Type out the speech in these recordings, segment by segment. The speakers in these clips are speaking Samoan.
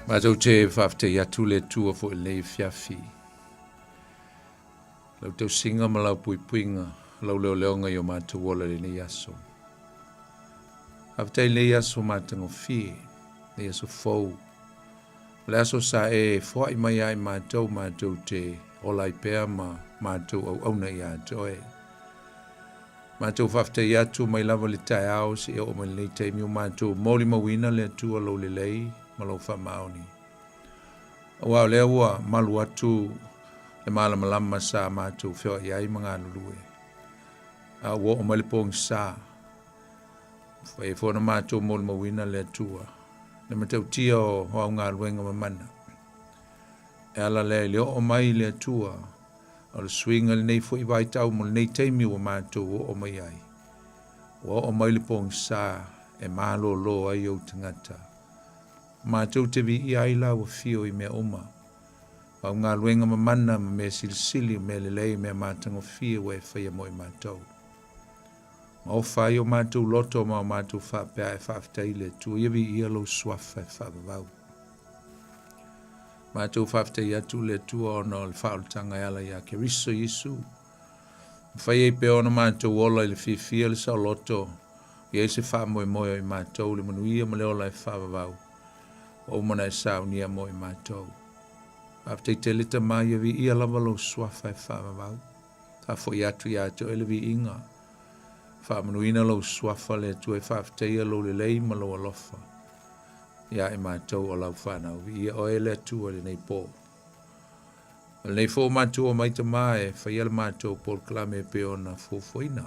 Matou te faafetai atu le Atua foi i lenei afiafi. Lau tausiga ma lau puipuiga, lau leoleoga i o matou ola i lenei aso. Faafetai i lenei aso matagofie, lenei aso fou. O le aso sa e foai mai ia i matou, matou te ola ai pea ma matou auauna ia te oe. Matou faafetai atu mai lava i le taeao seia oo mai lenei taimi ua matou molimauina le Atua lou lelei ma lou faamaoni. Aua o lea ua malu atu le malamalama sa matou feoai ai ma galulue, a ua oo mai le pogisa, mafai ai foi ona matou molimauina le Atua le matautia o au galuega mamana. E ala lea i le oo mai le Atua O le suiga i lenei foi vaitau mo lenei taimi ua matou oo mai ai, ua oo mai le pogisa e malōlō ai ou tagata. Matou te viia ai lau afio i mea uma, o au galuega mamana ma mea silisili, o mea lelei, o mea matagofie ua e faia mo i matou. Ma ofa ai o matou loto ma o matou faapea e faafetai i le Atua, ia viia lou suafa e faavavau. Matou faafetai atu le Atua ona o le faaolataga e ala iā Keriso Iesu. Mafai ai pea ona matou ola i le fiafia le saoloto, i ai se faamoemoe o i matou le manuia ma le ola e faavavau, ua uma ona e saunia mo i matou. Faafetai tele Tama, ia viia lava lou suafa e faavavau. Faafoi atu iā te oe le viiga. Faamanuina lou suafa le Atua e faafetaia lou lelei ma lou alofa. Ia i matou o lau fanau, viia oe le Atua i lenei po. O lenei foi ua matou omai Tama e faia le matou polokalame e pei ona fuafuaina.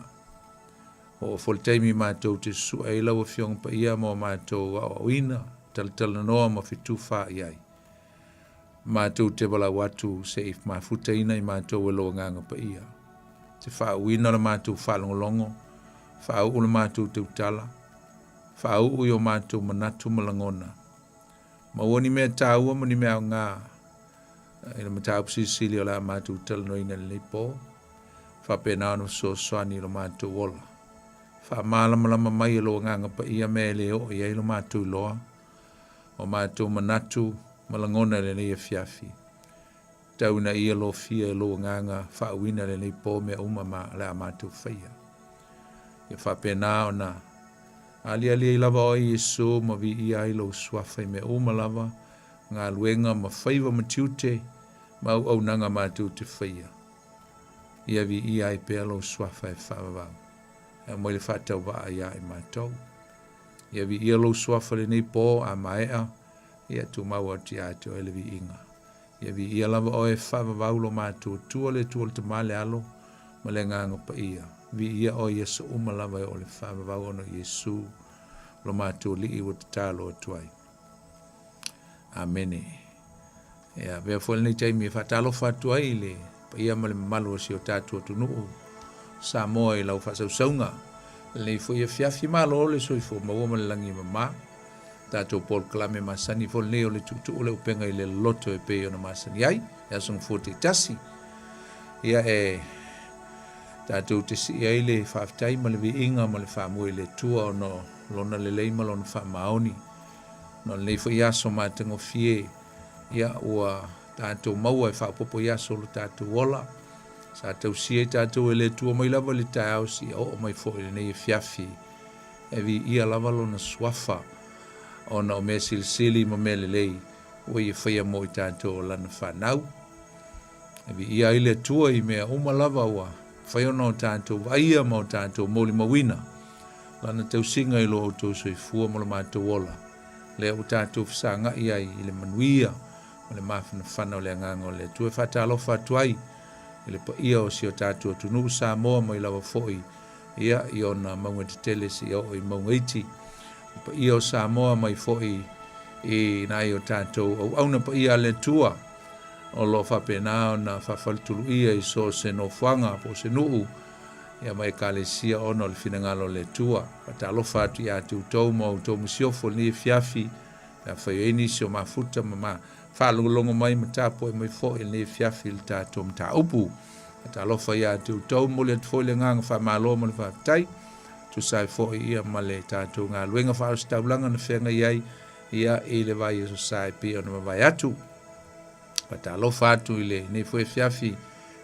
Ua oo foi le taimi matou te susue ai lau Afioga Paia mo matou aoaoina, talatalanoa ma fetufaai ai. Matou te valaau atu se i mafutaina i matou e lou Agaga Paia. Te faauuina le matou faalogologo, faauu le matou tautala, Faauu i o matou manatu ma lagona. Maua ni mea taua ma ni mea aoga i le mataupu silisili o le a matou talanoaina i lenei po. Faapena ona fesoasoani i lo matou ola. Faamalamalama mai e lou Agaga Paia mea e le oo i ai lo matou iloa, o matou manatu ma lagona i lenei afiafi. Tau ina ia lofia e lou Agaga faauuina i lenei po mea uma ma o le a matou faia. Ia faapena ona aliali ai lava oe Iesu ma viia ai lou suafa i mea uma lava, galuega ma faiva ma tiute ma auaunaga matou te faia. Ia viia ai pea lou suafa e faavavau, e aumai le faatauvaa ia i matou. Ia viia lou suafa i lenei po a maea, ia tumau atu ia te oe le viiga. Ia viia lava oe e faavavau lo matou Atua, le Atua o le Tama, le Alo ma le Agaga Paia. Viia oe i aso uma lava e oo le faavavau ona o Iesu lo matou Alii ua tatalo atu ai. Amene. Ia, avea foi lenei taimi e faatalofa atu ai i le paia ma le mamalu o si o tatou atunuu Samoa i lau faasausauga. Lenei foi afiafi malo le soifua maua ma le lagi e mama. Tatou polokalame masani foi lenei o le tuutuu o le upega i le loloto e pei ona masani ai e aso gafua taitasi. Ia e tatou te sii ai le faafetai ma le viiga ma le faamua i le Atua ona o lona lelei ma lona faamaoni. No lenei foi aso matagofie, ia ua tatou maua e faaopoopo i aso o lo tatou ola. Sa tausia i tatou e le Atua mai lava i le taeao seia oo mai foi i lenei afiafi. E viia lava lona suafa ona o mea silisili ma mea lelei ua ia faia mo i tatou o lana fanau. E viia ai le Atua i mea uma lava ua mafai ona o tatou vaaia ma o tatou molimauina lana tausiga i lo outou soifua ma lo matou ola, lea ua tatou fesagai ai i le manuia ma le mafanafana o le Agaga o le Atua. E faatalofa atu ai i le paia o si o tatou atunuu Samoa mai lava foi ia i ona mauga tetele seia oo i mauga iti. Le paia o Samoa mai foi i nai o tatou auauna paia a le Atua o lo o faapena ona faafaletuluia i so o se nofoaga po o se nuu ia ma ekalesia ona o le finagalo o le Atua. Faatalofa atu ia te outou ma outou masiofo i lenei afiafi pe afai o i ai nisi o mafuta ma ma faalogologo mai ma tapuai mai foi i lenei afiafi i le tatou mataupu. Talofa ia te outou, momoli atu foi le agaga faamalo ma le faafetai, tusa ai foi ia ma le tatou galuega faaositaulaga na feagai ai ia i le vaiaso sa e pei ona mavae atu. Faatalofa atu i lenei foi afiafi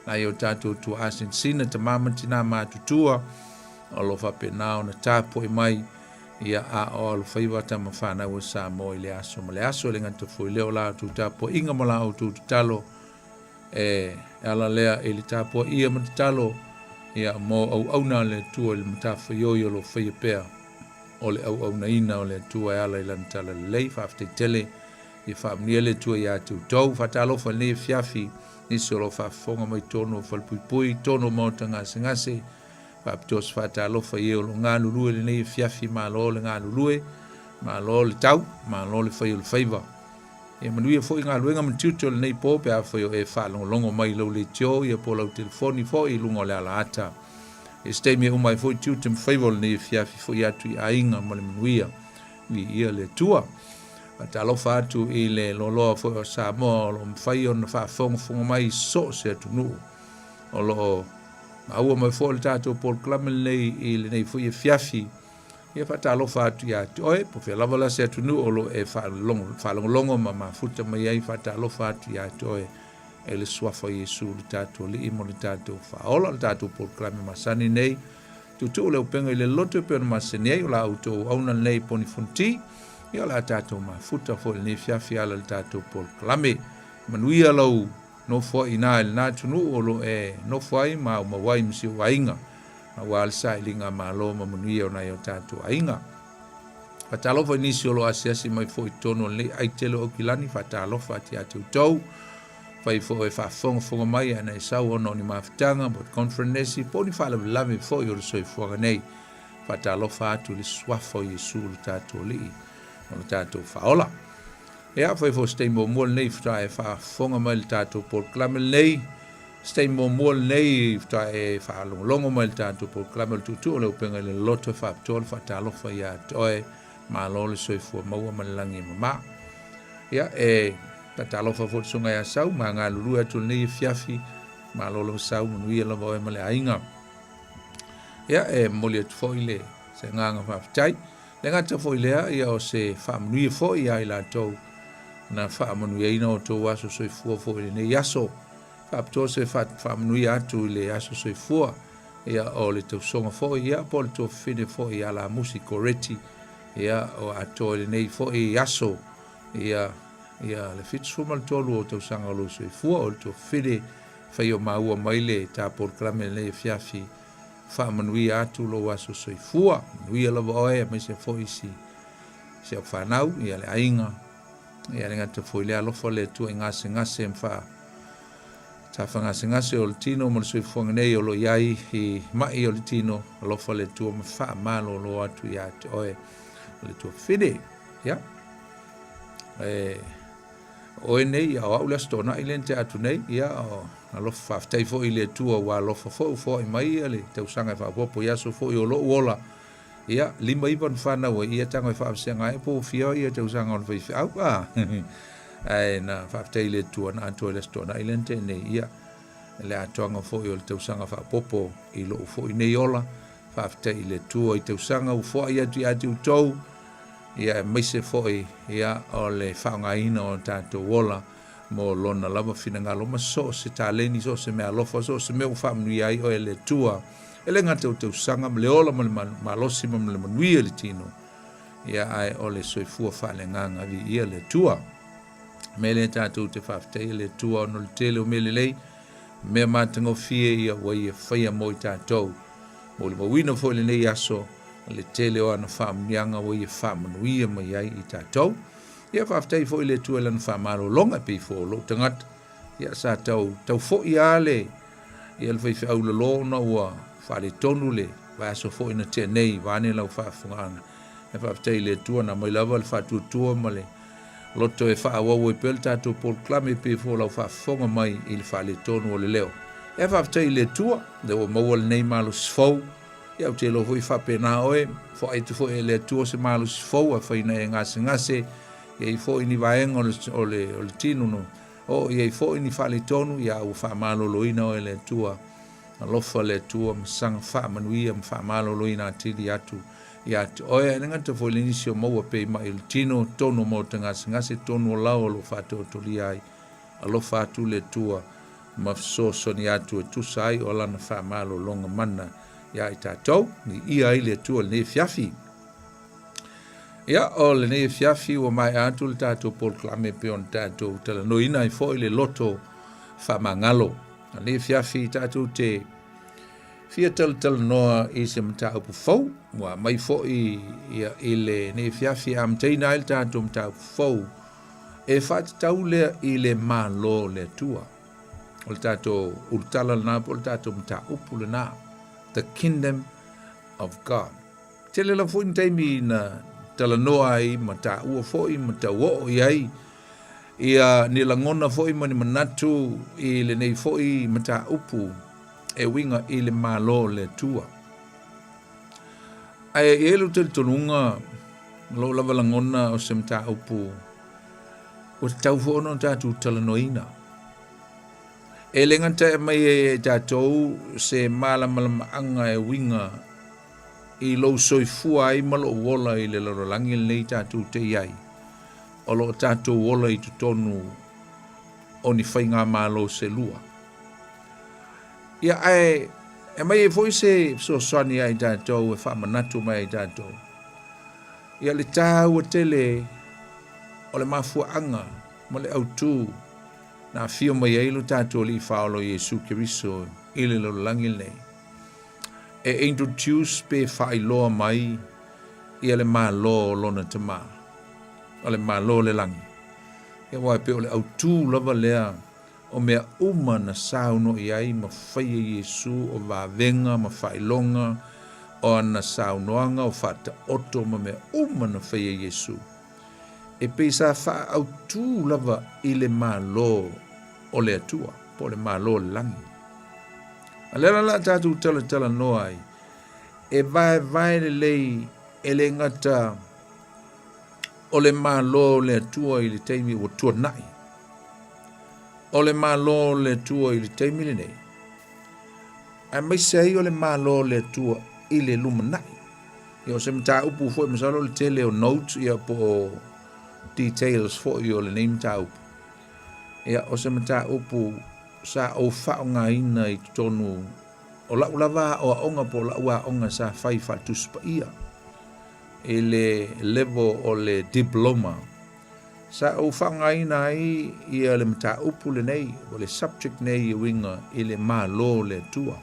nai o tatou tuaa sinasina, tama ma tinā matutua o lo o faapena ona tapuai mai ia a o alofaiva tama fanau a Samoa i le aso ma le aso. E le gata foi i lea o la outou tapuaiga ma la outou tatalo e ala lea i le tapuaia ma tatalo ia mo auauna a le Atua i le matafaioi o lo o faia pea o le auaunaina o le Atua e ala i Lana talalelei. Faafetai tele. Ia faamanuia le Atua ia te outou. Faatalofa i lenei afiafi nisi o lo o faafofoga mai totonu o falepuipui, totonu o maota gasegase. Faapitoa se faatalofa i e o lo o galulue i lenei afiafi. Malo le galulue, malo le tau, malo le fai o le faiva. Ia manuia foi galuega ma tiute o lenei po pe afai o e faalogologo mai i lau leitio ia po o lau telefoni foi i luga o le alaata. I se taimi e uma ai foi tiute ma faiva o lenei afiafi foi atu i aiga ma le manuia. Viia le Atua. Faatalofa atu i le loaloa foi o Samoa o lo o mafai ona faafogafoga mai i so o se atunuu. O lo o maua mai foi le tatou polokalame lenei i lenei foi afiafi. Ia faatalofa atu ia te oe, po o fea lava la se atunuu o lo o e faalogologo ma mafuta mai ai, faatalofa atu ia te oe e le Suafa o Iesu le tatou Alii mo le tatou Faaola, le tatou polokalame masani nei. Tuutuu le upega i le loto e pei ona masani ai o la outou auauna lenei Poni Fonoti. Ia o le a tatou mafuta foi i lenei afiafi ala i le tatou polokalame. Manuia lou nofo ai i ina i lena atunuu o lo o e nofo ai ma aumau ai ma si ou aiga aua le sailiga a Malo ma manuia o nai o tatou aiga. Faatalofa i nisi o lo o asiasi mai foi i totonu o lenei aitele o Aukilani, faatalofa atu ia te outou. Fai foi e faafogafoga mai ae na e sau ona o ni mafutaga po o conferenesi po o ni faalavelave foi o le soifuaga nei. Faatalofa atu i le Suafa o Iesu lo tatou Alii ma lo tatou Faaola. Ia, fai foi o se taimi muamua lenei faatoa e faafofoga mai i le tatou polokalame lenei. Se taimi muamua lenei faatoa e faalogologo mai i le tatou polokalame o le Tuutuu o le Upega i le Loto e faapitoa le faatalofa ia te oe. Malo le soifua maua ma le lagi e mama. Ia, e faatalofa foi i le Susuga ia Sau ma galulue atu i lenei afiafi. Malo lava Sau, manuia lava oe ma le aiga. Ia, e momoli atu foi le se agaga faafetai. Le gata foi lea, ia o se faamanuia foi ia i latou na faamanuiaina o outou aso soifua foi i lenei aso. Faapitoa se faamanuia atu i le aso soifua, ia o le tausoga foi, ia po o le tuafafine foi ia Lamusi Koreti, ia o atoa i lenei foi aso, ia ia le 73 o tausaga o lou soifua, o le tuafafine fai o maua mai le ta polokalame i lenei afiafi. Faamanuia atu lou aso soifua, manuia lava oe aemaise foi si si au fanau, ia le aiga, ia le gata foi le alofa le Atua i gasegase ma faa tafagasegase o le tino ma le soifuaga nei o lo o i ai i mai o le tino, alofa le Atua ma faamalolo atu ia te oe le Atua fine. Ia. E, oe nei, ia o au le Aso Toonai lea na tea atu nei, ia o alofa faafetai foi i le Atua ua alofa foi ua foai mai ia le tausaga e faaopoopo i aso foi o lou ola. Ia, 59 na fanau ai, ia tago e faavasega ai po ua fia ia tausaga o le faifeau. Ah, ae na faafetai i le Atua na atoa i le Aso Toonai lea na tea nei, ia le atoaga foi o le tausaga faaopoopo i lou foi nei ola. Faafetai i le Atua i tausaga ua foai atu ia te outou, ia aemaise foi ia o le faaaogaina o tatou ola mo lona lava finagalo ma so o se taleni, so o se mea alofa, so o se mea ua faamanuia ai oe e le Atua. E le gata o tausaga ma le ola ma le malosi ma le manuia i le tino, ia ae o le soifua faaleagaga viia le Atua. Mea lea tatou te faafetaia le Atua ona o le tele o mea lelei, mea matagofie ia ua ia faia mo i tatou. Molimauina foi lenei aso le tele o ana faamanuiaga ua ia faamanuia mai ai i tatou. Ia faafetai foi i le Atua i lana faamalologa e pei foi o lou tagata. Ia sa tau tau foi lava le ia le faifeau lolo ona ua faaletonu le vaiaso foi na tea nei vaeane lau faafofogaaga. Ia faafetai i le Atua na aumai lava le faatuatua ma le loto e faaauau ai pea le tatou polokalame e pei foi o lau faafofoga mai i le faaletonu o le leo. Ia faafetai i le Atua, lea ua maua lenei malosi fou. Ia ou te iloa foi e faapena oe, foai atu foi e le Atua se malosi fou afai ina e gasegase, i ai foi ni vaega o le, o le, o le tino no, oo i ai foi ni faaletonu, ia ua faamaloloina oe e le Atua. Alofa le Atua ma saga faamanuia ma faamaloloina atili atu. Ia te oe, ae le gata foi le nisi o maua pea i maʻi o le tino, tonu o maota gasegase, tonu o lao o lo o faataotolia ai. Alofa atu le Atua ma fesoasoani atu e tusa ai o Lana faamalologa mana iā i tatou. Viia ai le Atua i lenei afiafi. Ia, o lenei afiafi ua maea atu le tatou polokalame pei ona tatou talanoaina ai foi le loto faamagalo. O lenei afiafi tatou te fia talatalanoa i se mataupu fou, ua aumai foi ia, i lenei afiafi e amataina ai le tatou mataupu fou e faatatau lea i le Malo o le Atua. O le tatou ulutala lena po o le tatou mataupu lena, The Kingdom of God. Tele lava foi ni taimi na talanoa ai ma taua foi ma tauoo i ai ia ni lagona foi ma ni manatu i lenei foi mataupu e uiga i le Malo o le Atua. Ae i ai lou talitonuga, o lou lava lagona o se mataupu ua tatau foi ona tatou talanoaina. E le gata e aumai ai e tatou se malamalamaaga e uiga i lou soifua ai ma lou ola i le lalolagi lenei tatou te i ai, o lo o tatou ola i totonu o ni faigamalo se lua. Ia, ae e aumai ai foi se fesoasoani ia i tatou e faamanatu mai ai i tatou. Ia le taua tele o le mafuaaga ma le autū na afio mai ai lo tatou Alii Faaola o Iesu Keriso i le lalolagi lenei, e introduce pe faailoa mai ia le Malo o Lona Tama, o le Malo o le Lagi. Ia aua e pei o le autū lava lea o mea uma na saunoa i ai ma faia Iesu o vavega ma faailoga o ana saunoaga o faataoto ma mea uma na faia Iesu. E pei sa faaautu lava i le Malo o le Atua, po o le Malo o le Lagi. A lea la o le a tatou talatalanoa ai, e vaevae lelei e le gata o le Malo o le Atua i le taimi ua tuanai, o le Malo o le Atua i le taimi lenei, aemaise ai o le Malo o le Atua i le lumanai. Ia, o se mataupu foi, masalo o le tele o notes ia po o details foi o lenei mataupu. Ia, o se mataupu sa ou faaaogaina i totonu o lau lava aoaoga po o lau aoga sa fai faatusi paia i le level o le diploma. Sa ou faaaogaina ai ia le mataupu lenei, o le subject nei e uiga i le Malo o le Atua.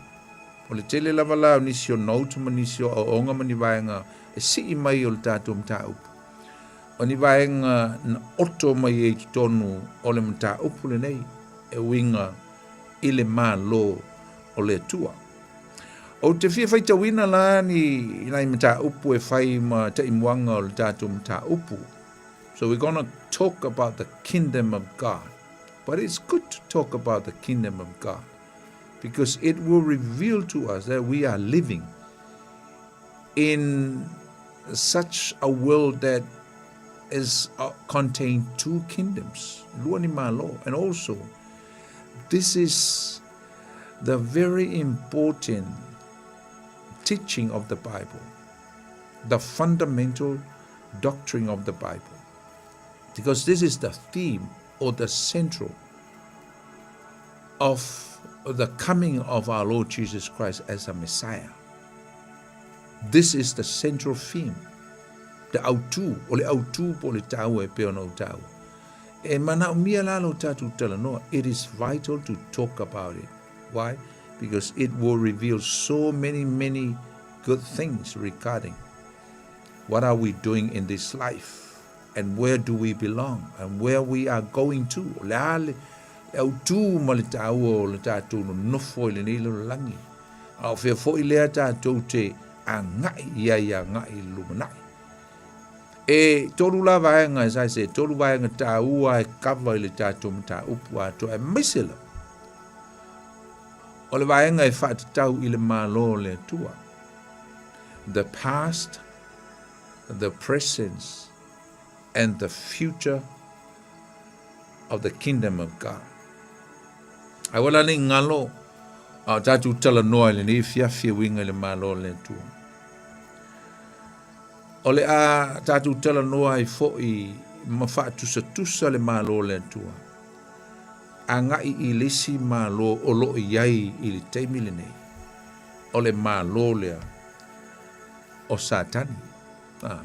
O le tele lava la o nisi o notes ma nisi o aoaoga ma ni vaega e sii mai o le tatou mataupu, o ni vaega na oto mai ai i totonu o le mataupu lenei e uiga i le Malo o le Atua. Ou te fia faitauina la ni nai mataupu e fai ma taimuaga o le tatou mataupu. So we're gonna talk about the kingdom of God. But it's good to talk about the kingdom of God because it will reveal to us that we are living in such a world that is uh, contain two kingdoms, lua ni malo, and also this is the very important teaching of the Bible, the fundamental doctrine of the Bible. Because this is the theme or the central of the coming of our Lord Jesus Christ as a Messiah. This is the central theme. The autū, o le autū po o le taua e pei ona ou taua. E manaomia la lo tatou talanoa. It is vital to talk about it. Why? Because it will reveal so many, many good things regarding what are we doing in this life and where do we belong and where we are going to. O le a le autū ma le taua o le tatou nonofo i lenei lalolagi. A o fea foi lea tatou te agai i ai agai i le lumanai. E tolu la vaega, as I said, tolu vaega taua e kava i le tatou mataupu atoa, aemaise lava o le vaega e faatatau i le Malo o le Atua. The past, the present and the future of the kingdom of God. Aua la nei galo a o tatou talanoa i lenei afiafi e uiga i le Malo o le Atua. O le a tatou talanoa ai foi ma faatusatusa le Malo o le Atua agai i le isi Malo o lo o i ai i le taimi lenei, o le Malo lea o Satani. A.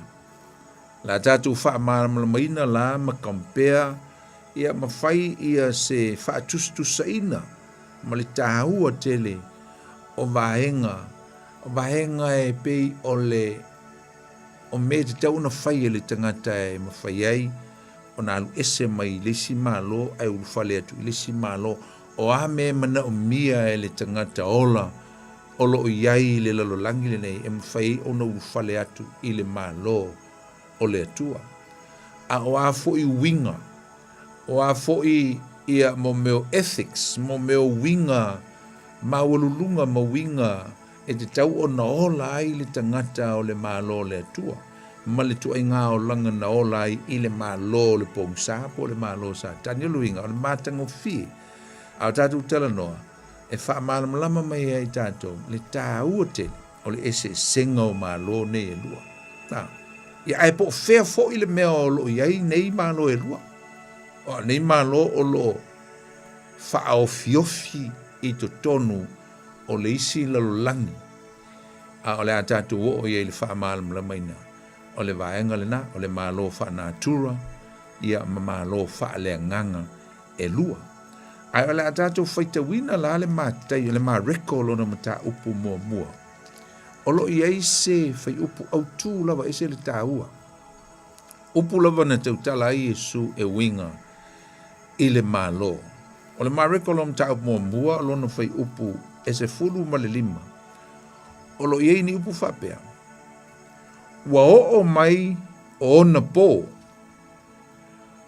O le a tatou faamalamalamaina la ma compare ia ma fai ia se faatusatusaina ma le taua tele o vaega, o vaega e pei o le o mea e tatau ona fai e le tagata e mafai ai ona alu ese mai le isi Malo ae ulufale atu i le isi Malo. O a mea e manaomia e le tagata ola o lo o i ai i le lalolagi lenei e mafai ai ona ulufale atu i le Malo o le Atua. A o a foi uiga, o a foi ia mo mea o ethics, mo mea o uiga maualuluga ma uiga e tatau ona ola ai le tagata o le Malo o le Atua, ma le ituaiga olaga na ola ai i le Malo o le pogisa po o le Malo o Satani. O le uiga, o le matagofie a o tatou talanoa e faamalamalama mai ai i tatou le taua tele o le eseesega o Malo nei e lua. A, ia, ae po o fea foi le mea o lo o i ai nei Malo e lua? O a nei Malo o lo o faaofiofi i totonu o le isi lalolagi, a o le a tatou oo i ai i le faamalamalamaina o le vaega lena, o le Malo faanatura ia ma Malo faaleagaga e lua. Ae o le a tatou faitauina la le Mataio, le Mareko lona mataupu muamua. O lo o i ai se fuaiupu autu lava e ese le taua. Upu lava na tautala ai Iesu e uiga i le Malo. O le Mareko lona mataupu muamua, o lona fuaiupu e 15, o lo o i ai ni upu faapea, Ua oo mai ona po,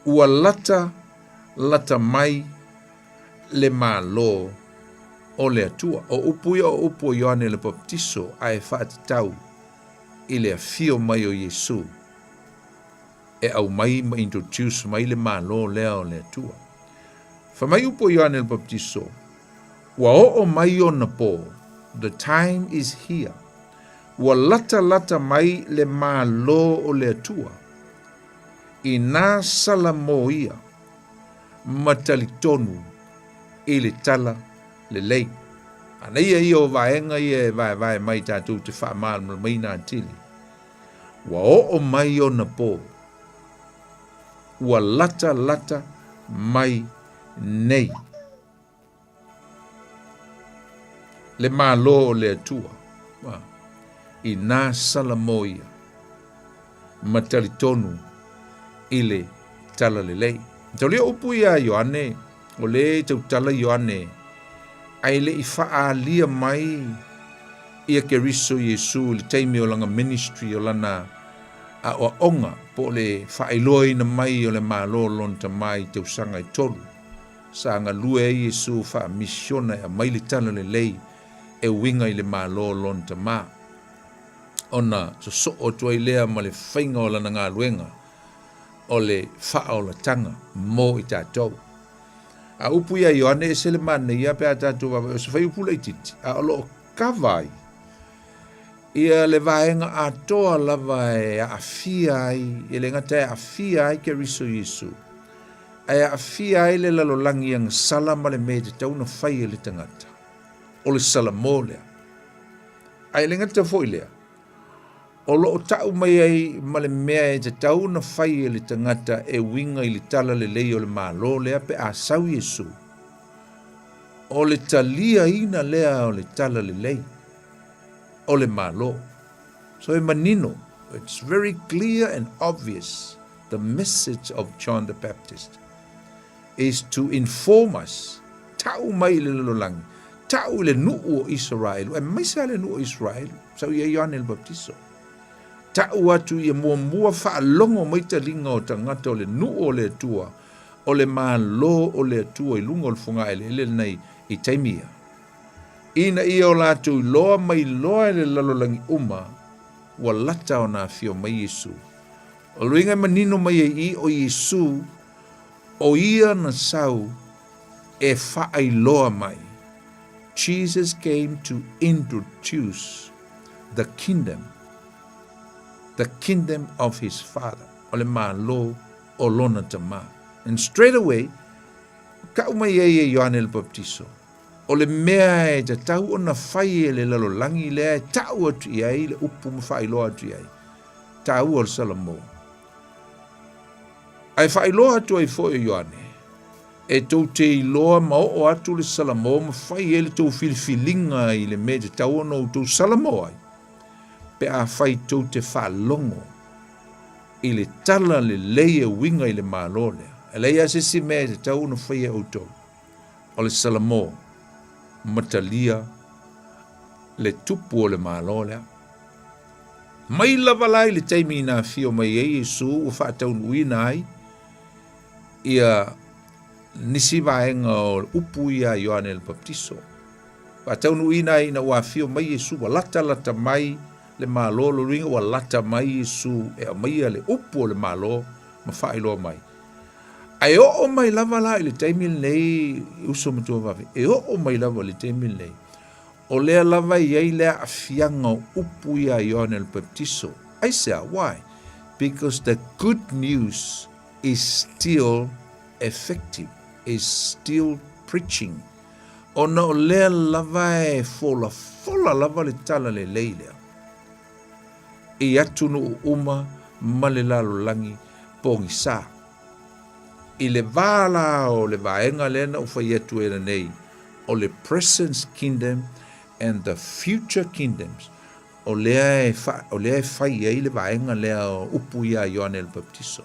ua lata lata mai le Malo o le Atua. O upu ia o upu o Ioane le Papatiso ae faatatau i le afio mai o Iesu e aumai ma introduce mai le Malo lea o le Atua. Fai mai upu o Ioane le Papatiso, Ua oo mai ona po, the time is here, ua latalata mai le Malo o le Atua. Inā salamo ia ma talitonu i le tala lelei. Manaia ia o vaega ia e vaevae mai tatou te faamalamalamaina atili. Ua oo mai ona po, ua latalata mai nei. Le Malo o le Atua, inā salamo ia ma talitonu i le talalelei. Taulia upu ia a Ioane, o lē i tautala Ioane, ae le i faaalia mai ia Keriso Iesu i le taimi o lana ministry, o lana aoaoga, po o le faailoaina mai o le Malo o lona Tama i tausaga e tolu. Sa galue ai Iesu faamisiona e aumai le tala lelei e uiga i le Malo o lona Tama, ona sosoo atu ai lea ma le faiga o lana galuega o le faaolataga mo i tatou. A upu ia Ioane, ese le manaia pe a tatou vaavaai, o se fuaiupu laitiiti, a o lo o kava ai ia le vaega atoa lava e aafia ai, e le gata e aafia ai Keriso Iesu, ae aafia ai le lalolagi agasala ma le mea e tatau ona fai e le tagata. O le salamo lea. Ae le gata foi lea, o lo o tau mai ai ma le mea e tatau ona fai e le tagata e uiga i le tala lelei o le Malo lea pe a sau Iesu, o le taliaina lea o le tala lelei o le Malo. So e manino, it's very clear and obvious the message of John the Baptist is to inform us, tau mai i le lalolagi, tau i le nuu o Isaraelu, aemaise lava le nuu o Isaraelu, sau i ai Ioane le Baptiso. Tau atu ia muamua faalogo mai taliga o tagata o le nuu o le Atua, o le Malo o le Atua i luga o le fogaeleele lenei i taimi ia. Ina ia o latou iloa mai loa e le lalolagi uma, ua lata ona afio mai Iesu. O le uiga e manino mai ai i i, o Iesu, o ia na sau e faailoa mai. Jesus came to introduce the kingdom. The kingdom of his father, o le Malo o lona Tama. And straight away, kau mai ai e Ioane le Papatiso, o le mea e tatau ona fai e le lalolagi lea e ta'u atu i ai le upu ma faailoa atu i ai, taua o le Salamo. Ae faailoa atu ai foi e Ioane, e tou te iloa ma oo atu le Salamo ma fai ai le tou filifiliga i le mea e tatau ona outou Salamo ai, pe afai tou te faalogo i le tala lelei e uiga i le Malo lea. E leai lava se isi mea e tatau ona faia e outou, o le Salamo ma talia le tupu o le Malo lea. Mai lava la i le taimi na afio mai ai Iesu ua faataunuuina ai ia nisi vaega o upu ia a Ioane le Papatiso. Faataunuuina ai ina ua afio mai Iesu, ua latalata mai le Malo, lona uiga ua lata mai Iesu e aumaia le upu o le Malo ma faailoa mai. Ae oo mai lava la i le taimi lenei, uso ma tuavave, e oo mai lava i le taimi lenei, o lea lava e i ai le aafiaga o upu ia a Ioane le Papatiso. Aisea? Why? Because the good news is still effective, is still preaching. Ona o lea lava e folafola lava le tala lelei lea i atunuu uma ma le lalolagi pogisa. I le va la o le vaega lea na ou fai atu ai nei, o le present kingdom and the future kingdoms, o lea e, fa, o lea e fai ai le vaega lea o upu ia a Ioane le Papatiso.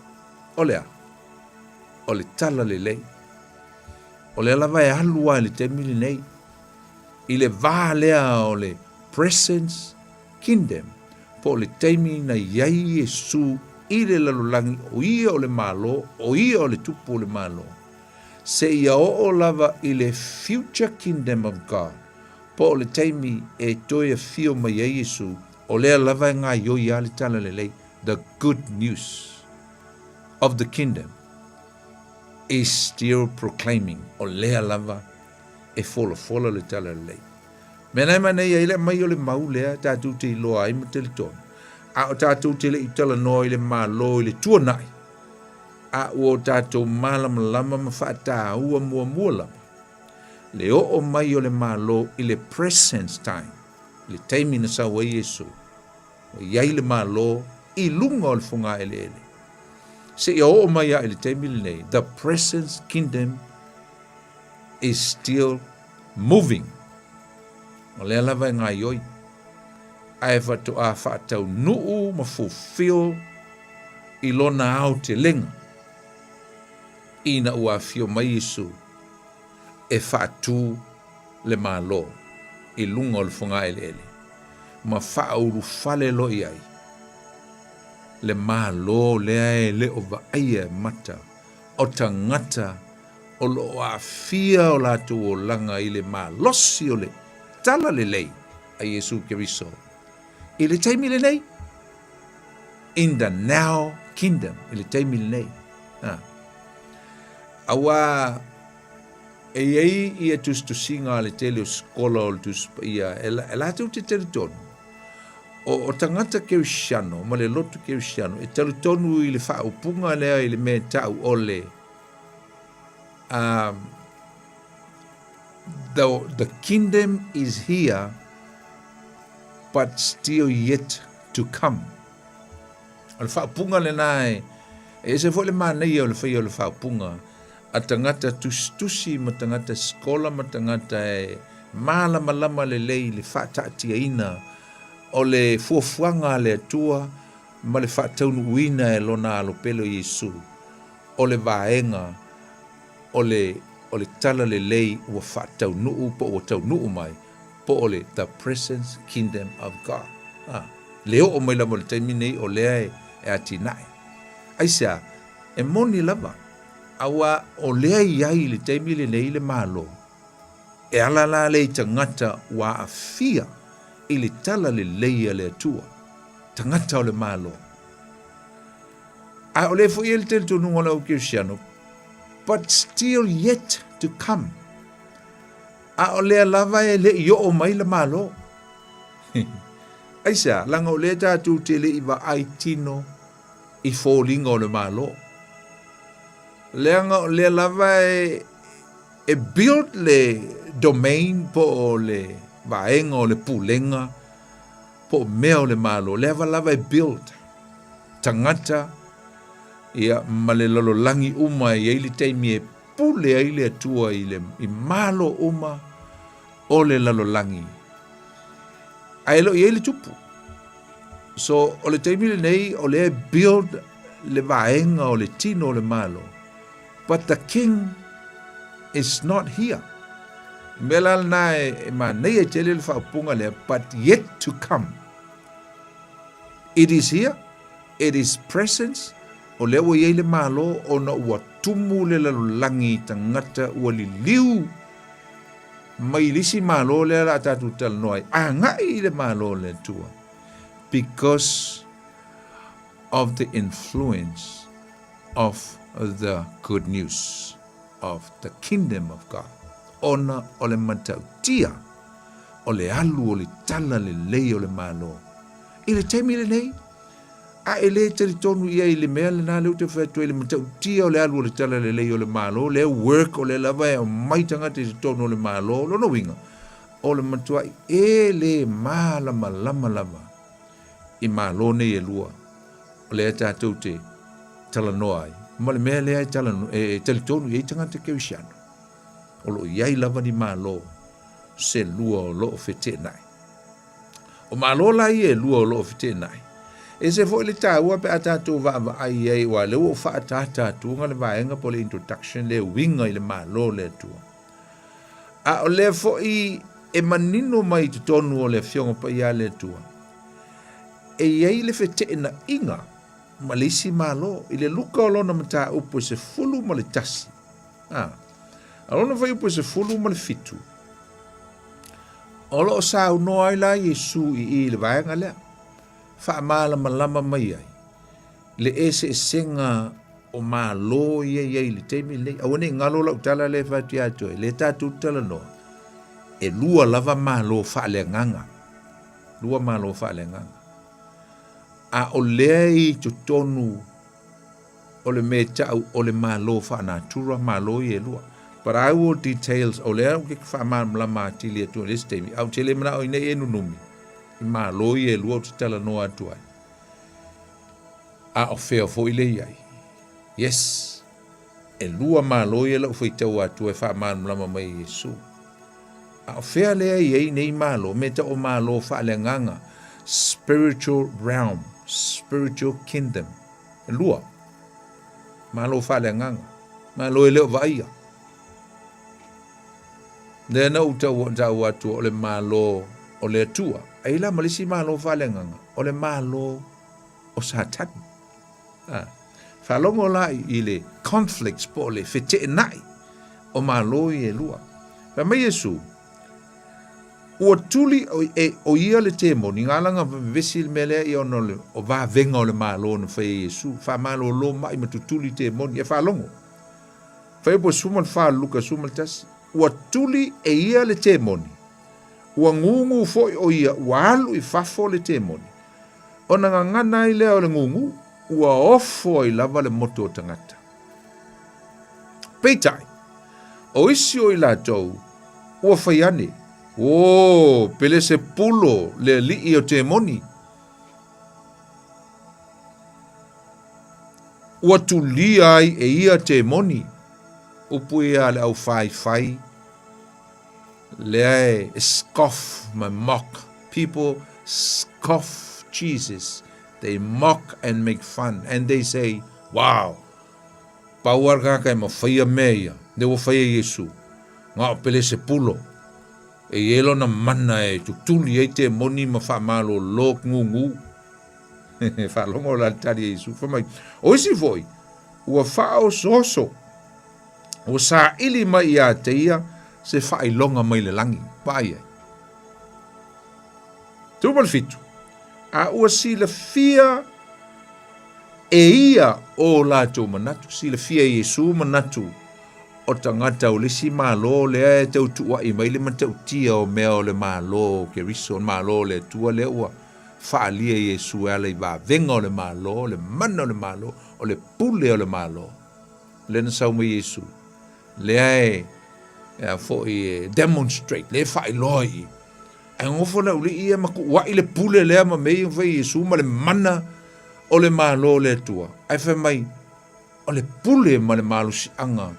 O le a? O le tala lelei. O lea lava e alu lava i le taimi lenei, i le va lea o le present kingdom, po o le taimi na i ai Iesu i le lalolagi, o ia o le Malo, o ia o le Tupu o le Malo, seia oo lava i le future kingdom of God, po o le taimi e toe afio mai ai Iesu, o lea lava e gaioi lava le tala lelei, the good news of the kingdom. is still proclaiming, o lea lava e folafola le tala lelei. Mea na e manaia ai le aumai o le mau lea tatou te iloa ai ma talitonu, a o tatou te le i talanoa i le Malo i le tuanai, a ua o tatou malamalama ma faataua muamua lava le oo mai o le Malo i le present time, i le taimi na sau ai Iesu. Ua i ai le Malo i luga o le fogaeleele. Seia oo mai lava i le taimi lenei, the present kingdom is still moving. O lea lava e gaioi, ae faatoa faataunuu ma fulfill i lona aotelega ina ua afio mai Iesu e faatu le Malo i luga o le fogaeleele ma faaulufale loa i ai le Malo lea e le o vaaia e mata o tagata o lo o aafia o latou olaga i le malosi o le talalelei a Iesu Keriso i le taimi lenei, in the now kingdom, i le taimi lenei. Ha. Auā e i ai ia tusitusiga a le tele o sikola o le Tusi Paia e, e latou te talitonu, o, o tagata Kerisiano ma le lotu Kerisiano e talitonu i le faaupuga lea i le mea e ta'u o le um, the, the kingdom is here but still yet to come. O le faaupuga lena e, e ese foi le manaia o le faia o le faaupuga a tagata tusitusi ma tagata sikola ma tagata e malamalama lelei i le faataatiaina o le fuafuaga a le Atua ma le faataunuuina e Lona Alo Pele o Iesu o le vaega o le o le talalelei ua faataunuu po ua taunuu mai po o le the present kingdom of God. A, le oo mai lava i le taimi nei o lea e, e atinae. Aisea, e moni lava, auā o lea i ai i le taimi lenei le Malo, e ala la lea i tagata ua aafia i le talalelei a le Atua, tagata o le Malo. A o lea foi e i ai le talitonuga o le au Kerisiano, but still yet to come. A o lea lava e le i oo mai le Malo. Aisea? Leaga o lea tatou te le i vaai tino i foliga o le Malo. Leaga o lea lava e e build le domain po o le vaega o le pulega po o mea o le Malo, lea lava e build tagata ia ma le lalolagi uma e i ai le taimi e pule ai le Atua i le i malo uma o le lalolagi. Ae le o i ai le tupu. So, o le taimi lenei o lea e build le vaega o le tino o le Malo. But the king is not here. Mea la lena e, e manaia tele le faaupuga lea, but yet to come. It is here, it is presence, o lea ua i ai le Malo ona ua tumu le lalolagi i tagata ua liliu mai le isi Malo lea la tatou talanoa ai, agai i le Malo o le Atua, because of the influence of the good news of the kingdom of God, ona o le matautia o le alu o le tala lelei o le Malo. I le taimi lenei, a e le talitonu i ai i le mea lena lea ou te fai atu ai, le matautia o le alu o le tala lelei o le Malo, lea work o lea lava e aumai tagata i totonu o le Malo, lona uiga, o le matuai e le malamalama lava i Malo nei e lua, o lea tatou te talanoa ai, ma le mea lea e, talano, e talitonu i ai tagata kerisiano, o lo o i ai lava ni Malo se lua o lo o feteenai. O Malo la ia e lua o lo o feteenai. E ese foi le taua pe a tatou vaavaai i ai, aua o lea ua ou faaataata atuga le vaega po o le introduction lea e uiga i le Malo o le Atua. A o lea foi e manino mai i totonu o le Afioga Paia a le Atua, e i ai le feteenaiga ma le isi Malo i le Luka o lona mataupu e 11, a, a lona fuaiupu e 17, o lo o saunoa ai la Iesu i i i le vaega lea, faamalamalama mai ai le eseesega o Malo ia i ai i le taimi lenei. Aua ne i galo lau tala lea e fai atu ia te oe, lea tatou te talanoa, e lua lava Malo faaleagaga. Lua Malo faaleagaga. A o lea i totonu o le mea e tau o le Malo faanatura, Malo ia e lua. But I will details, o lea ou te faamalamalama atili atu i le isi taimi, ae ou te le manao ina ia e nunumi i Malo ia e lua ou te talanoa atu ai. A o fea foi le i ai? Yes, e lua Malo ia lau faitau atu e faamalamalama mai e Iesu. A o fea lea i ai nei Malo, me tau o Malo faaleagaga, spiritual realm, spiritual kingdom. E lua. Malo faaleagaga. Malo e le o vaaia. Lea na ou tau, tau atu o le Malo o le Atua. Ai la ma le isi Malo faaleagaga, o le Malo o Satani. A, faalogo la i le conflicts po o le feteenai o Malo ia e lua. Fai mai Iesu, ua tuli o, e, o ia le temoni, ngā langa vevesi le mea lea ia ona o le o vavega o le Malo na fai e Iesu, faamalōlō maʻi ma tutuli temoni, e faalogo. Fuaiupu 14 Luka 11, ua tuli e ia le temoni, ua gūgū foi o ia ua alu i fafo le temoni, Ona gagana ai lea o le gūgū, ua ofo ai lava le motu o tagata. Peitai, o isi o i latou, ua fai ane, O, Pelesepulo, le alii o temoni! Ua tulia ai e ia temoni, upu ia a le aufaifai, lea e scoff ma mock. People scoff Jesus. They mock and make fun and they say, wow, pau a le tagata e mafaia mea ia, lea ua fai e Iesu, na o Pelesepulo, e i ai lona mana e tutuli ai temoni ma faamalōlō gūgū. Faalogo la le tali a Iesu, fai mai, o isi foi, ua faaosooso Ua saili mai ia te ia se faailoga mai le lagi. Vaai ai. 17. A ua silafia e ia o latou manatu, silafia e Iesu manatu o tagata o le isi Malo lea e tau tuuaʻi mai le matautia o mea o le Malo o Keriso, o le Malo o le Atua lea ua faaalia e Iesu e ala i vavega o le Malo, le mana o le Malo, o le pule o le Malo. Lea na sau mai Iesu, lea e, e a foi e demonstrate, lea e faailoa i i. Ae gofo le auli'i ia ma kuua'i le pule lea ma mea ia na fai e Iesu ma le mana o le Malo o le Atua. Ae fai mai, o le pule ma le malosi'aga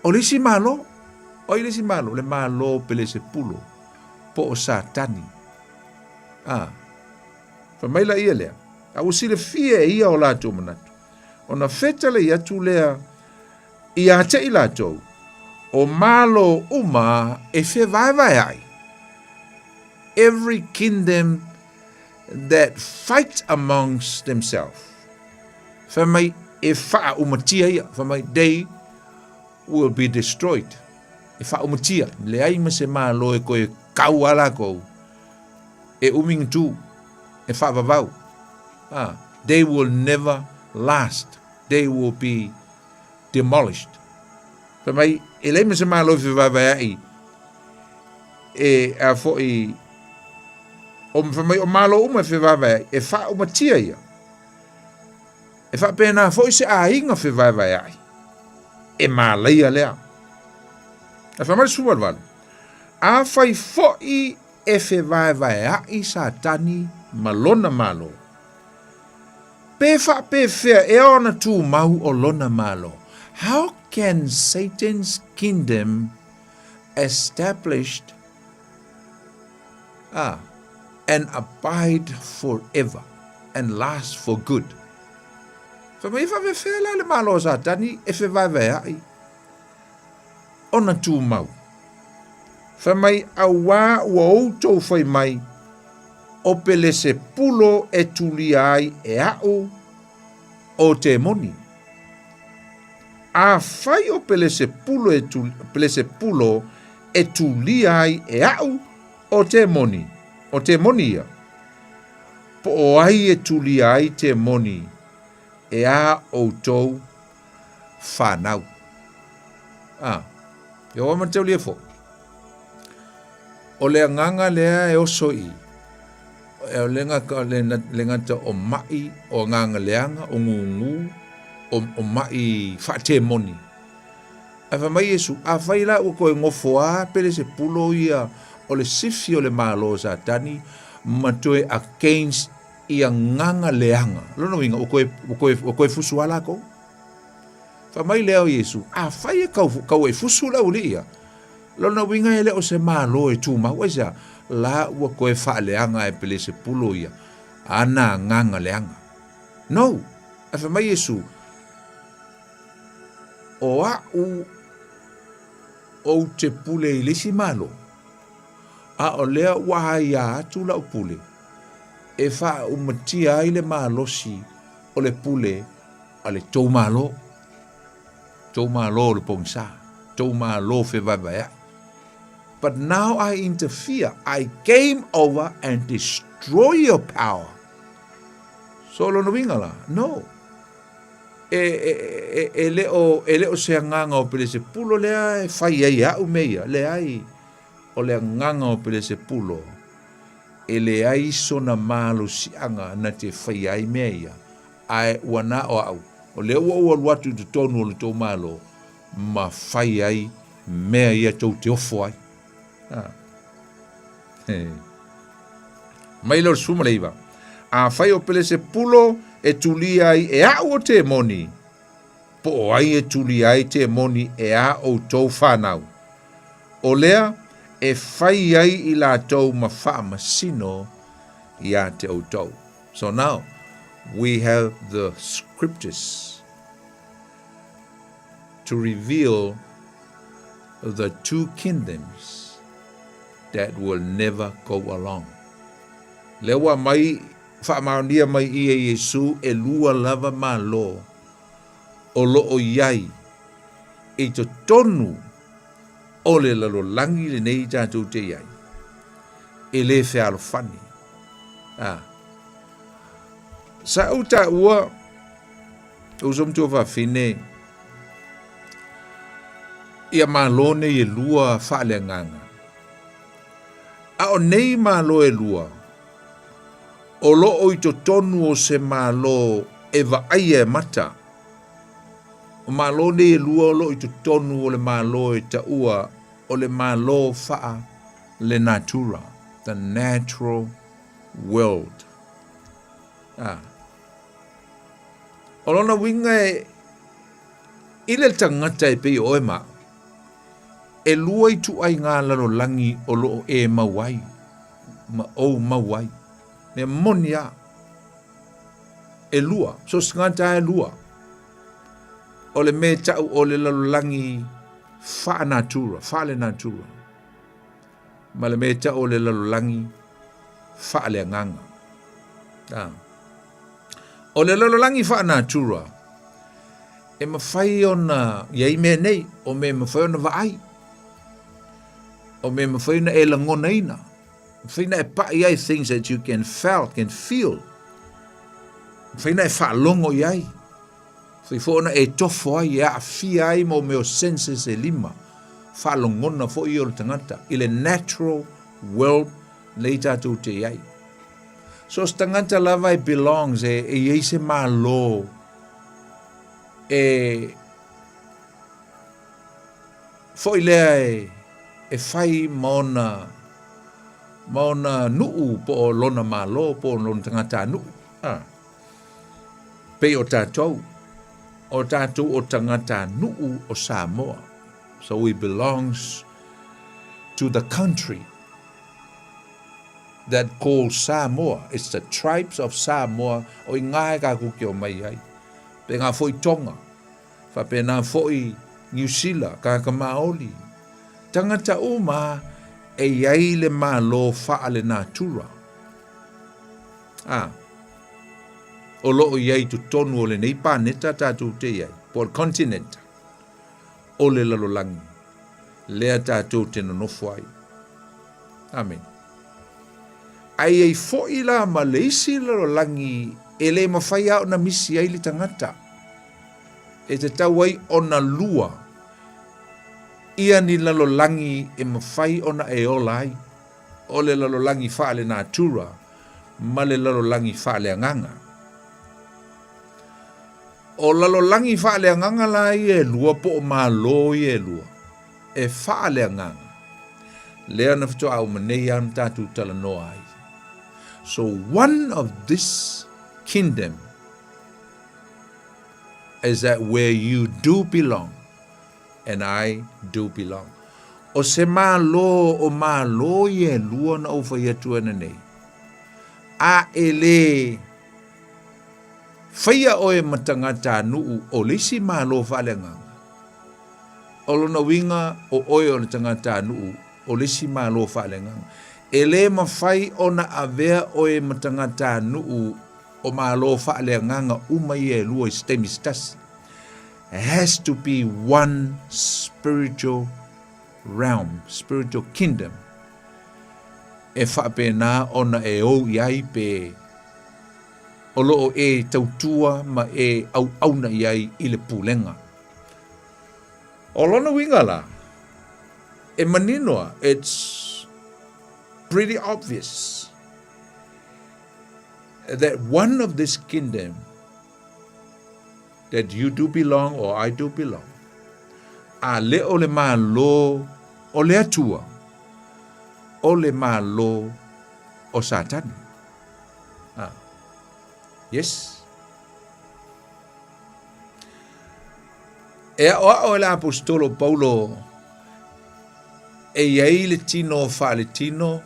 o le isi Malo. O ai le isi Malo? Le Malo o Pelesepulo, po o Satani. A, fai mai la ia lea, a ua silafia e ia o latou manatu, ona fetalai atu lea ia te i latou, o Malo uma e fevaevaea'i, every kingdom that fight amongst themselves. Fai mai e faaumatia ia, fai mai they will be destroyed. E faaumatia, leai ma se Malo e koe kau a lakou, e umi na tu, e faavavau. Ah, they will never last. They will be demolished. Fai mai, e leai ma se Malo e fevaevaea'i e a foi o fai mai o Malo uma e fevaevaea'i, e faaumatia ia. E faapena foi se aiga fevaevaea'i, e malaia lea. Ae fai mai le 18, Afai foi e fevaevaea'i Satani ma lona Malo, pe faapefea ea ona tumau o lona Malo? How can Satan's kingdom established ah, and abide forever and last for good? Fai mai e faapefea la le Malo o Satani e fevaevaea'i ona tumau? Fai mai, Auā ua outou fai mai, o Pelesepulo e tulia ai e aʻu o temoni. Afai o Pelesepulo e, Pelesepulo e tulia ai e aʻu o temoni, o temoni ia, po o ai e tulia ai temoni e a outou whanau. A, e oa ma taulia fo. O le agaga lea e oso i, o le gata, le, le gata o ma'i, o agaga leaga, o gūgū, o, o ma'i faatemoni. Ae fai mai Iesu, afai la ua toe gofo a Pelesepulo ia o le sifi o le Malo o Satani ma toe against i agaga leaga. Lona uiga, ua toe, ua toe, ua toe fusu a lakou. Fai mai lea o Iesu, afai e kau, kau e fusu le aualii ia, lona uiga e le o se Malo e tumau. Aisea? La ua toe faaleaga e Pelesepulo ia ana agaga leaga. No! Ae fai mai Iesu, O a'u ou te pule i le isi Malo, a o lea ua aia atu la'u pule e faaumatia ai le malosi o le pule a le tou Malo, tou Malo o le pogisa, tou Malo fevaevaea'i. But now I interfere, I came over and destroy your power. So lona uiga la, no. E, e, e, e, le o, e le o se agaga o Pelesepulo lea e fai ai e a'u mea ia, leai, o le agaga o Pelesepulo, e leai sona malosiaga na te faia ai mea ia, ae ua na o a'u, o lea ua ou alu atu i totonu o le tou Malo, ma fai ai mea ia tou te ofo ai. A. He. Mai lea o le 19. Afai o Pelesepulo e tulia ai e a'u o temoni, po o ai e tulia ai temoni e a outou whanau. O lea e fai ai i latou ma faamasino ia te outou. So now, we have the scriptures to reveal the two kingdoms that will never go along. Lea ua mai faamaonia mai i e Iesu e lua lava Malo o lo o i ai i totonu o le lalolagi lenei tatou te i ai, e le fealofani. A. Sa ou taua, uso matua fafine, ia Malo nei e lua faaleagaga. A o nei Malo e lua, O lo o i totonu o se Malo e vaaia e mata. O Malo nei e lua o lo o i totonu o le Malo e taua o le Malo faa le natura, the natural world. A. O lona uiga e i le tagata e pei o oe ma au, e lua ituaiga lalolagi o lo o e mau ai ma ou mau ai. Mea moni a. E lua, so se tagata e lua. O le mea tau o le lalolagi faanatura, faalenatura. Ma le mea tau o le lalolagi faaleagaga. A. O le lalolagi faanatura, e mafai ona i ai mea nei, o mea e mafai ona vaai, o mea e mafai ona e lagonaina, mafai ona e pai ai things that you can felt, can feel, mafai ona e faalogo i ai, mafai foi ona e tofo ai, e aafia ai mo mea o senses e lima, faalogona foi ia o le tagata i le natural world nei tatou te i ai. So se tagata lava e belongs, e, e i ai se malo e foi lea e, e fai ma ona ma ona nuu po o lona malo po o lona tagatanuu. Ah. Pei o tatou, o tatou o tagatanuu o Samoa. So we belongs to the country that called Samoa. It's the tribes of Samoa o i ngā e kākou ke o mai ai. Pe ngā foi Tonga, faapena foi Niu Sila, kāka Maoli. Tangata uma e i ai le malo faale natura. A, o lo o i ai totonu o lenei paneta tatou te i ai, po o le continent o le lalolagi, lea tatou te nonofo ai. Amene. Ae i ai foi la ma le isi lalolagi e le mafai lava ona misi ai le tagata, e tatau ai ona lua ia ni lalolagi e mafai ona e ola ai, o le lalolagi faalenatura ma le lalolagi faaleagaga. O lalolagi faaleagaga la ia e lua po o malo ia e lua, e faaleagaga. Lea na faatoa uma nei lava ona tatou talanoa ai. So one of this kingdom is that where you do belong and I do belong. O se malo o malo ia e lua na ou fai atu ana nei. A e le faia oe ma tagatanuu o le isi malo faaleagaga. O lona uiga o oe o le tagatanuu o le isi malo faaleagaga. E le mafai ona avea oe ma tagatanuu o malo faaleagaga uma ia e lua i se taimi se tasi. Has to be one spiritual realm, spiritual kingdom e faapena ona e ou i ai pe o lo o e tautua ma e auauna i ai i le pulega. O lona uiga la, e manino a, it's pretty obvious that one of this kingdom that you do belong or I do belong, a le o le Malo o le Atua, o le Malo o Satani. Ah. Yes. E aʻoaʻo e le Aposetolo Paulo e i ai le tino faaletino,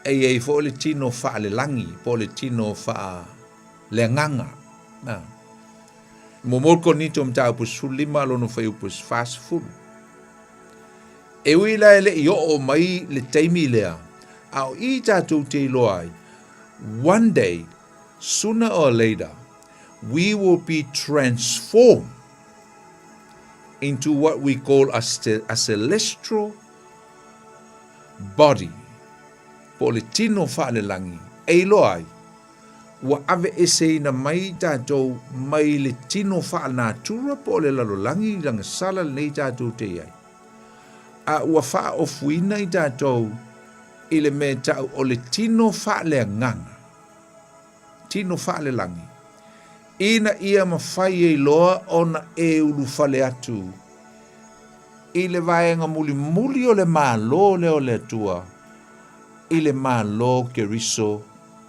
e i ai foi le tino faalelagi, po o le tino faaleagaga. Na. Muamua Korinito mataupu 15 lona fuaiupu 40. E ui la e le i oo mai le taimi lea, a o i tatou te iloa ai, one day, sooner or later, we will be transformed into what we call a, a celestial body, po o le tino faalelagi, e iloa ai, ua aveeseina mai tatou mai le tino faalenatura po o le lalolagi lagasala lenei tatou te i ai, a ua faaofuina i tatou i le mea tau o le tino faaleagaga. tino faalelagi, ina ia mafai ai loa ona e ulufale atu i le vaega mulimuli o le Malo lea o le Atua, i le Malo Keriso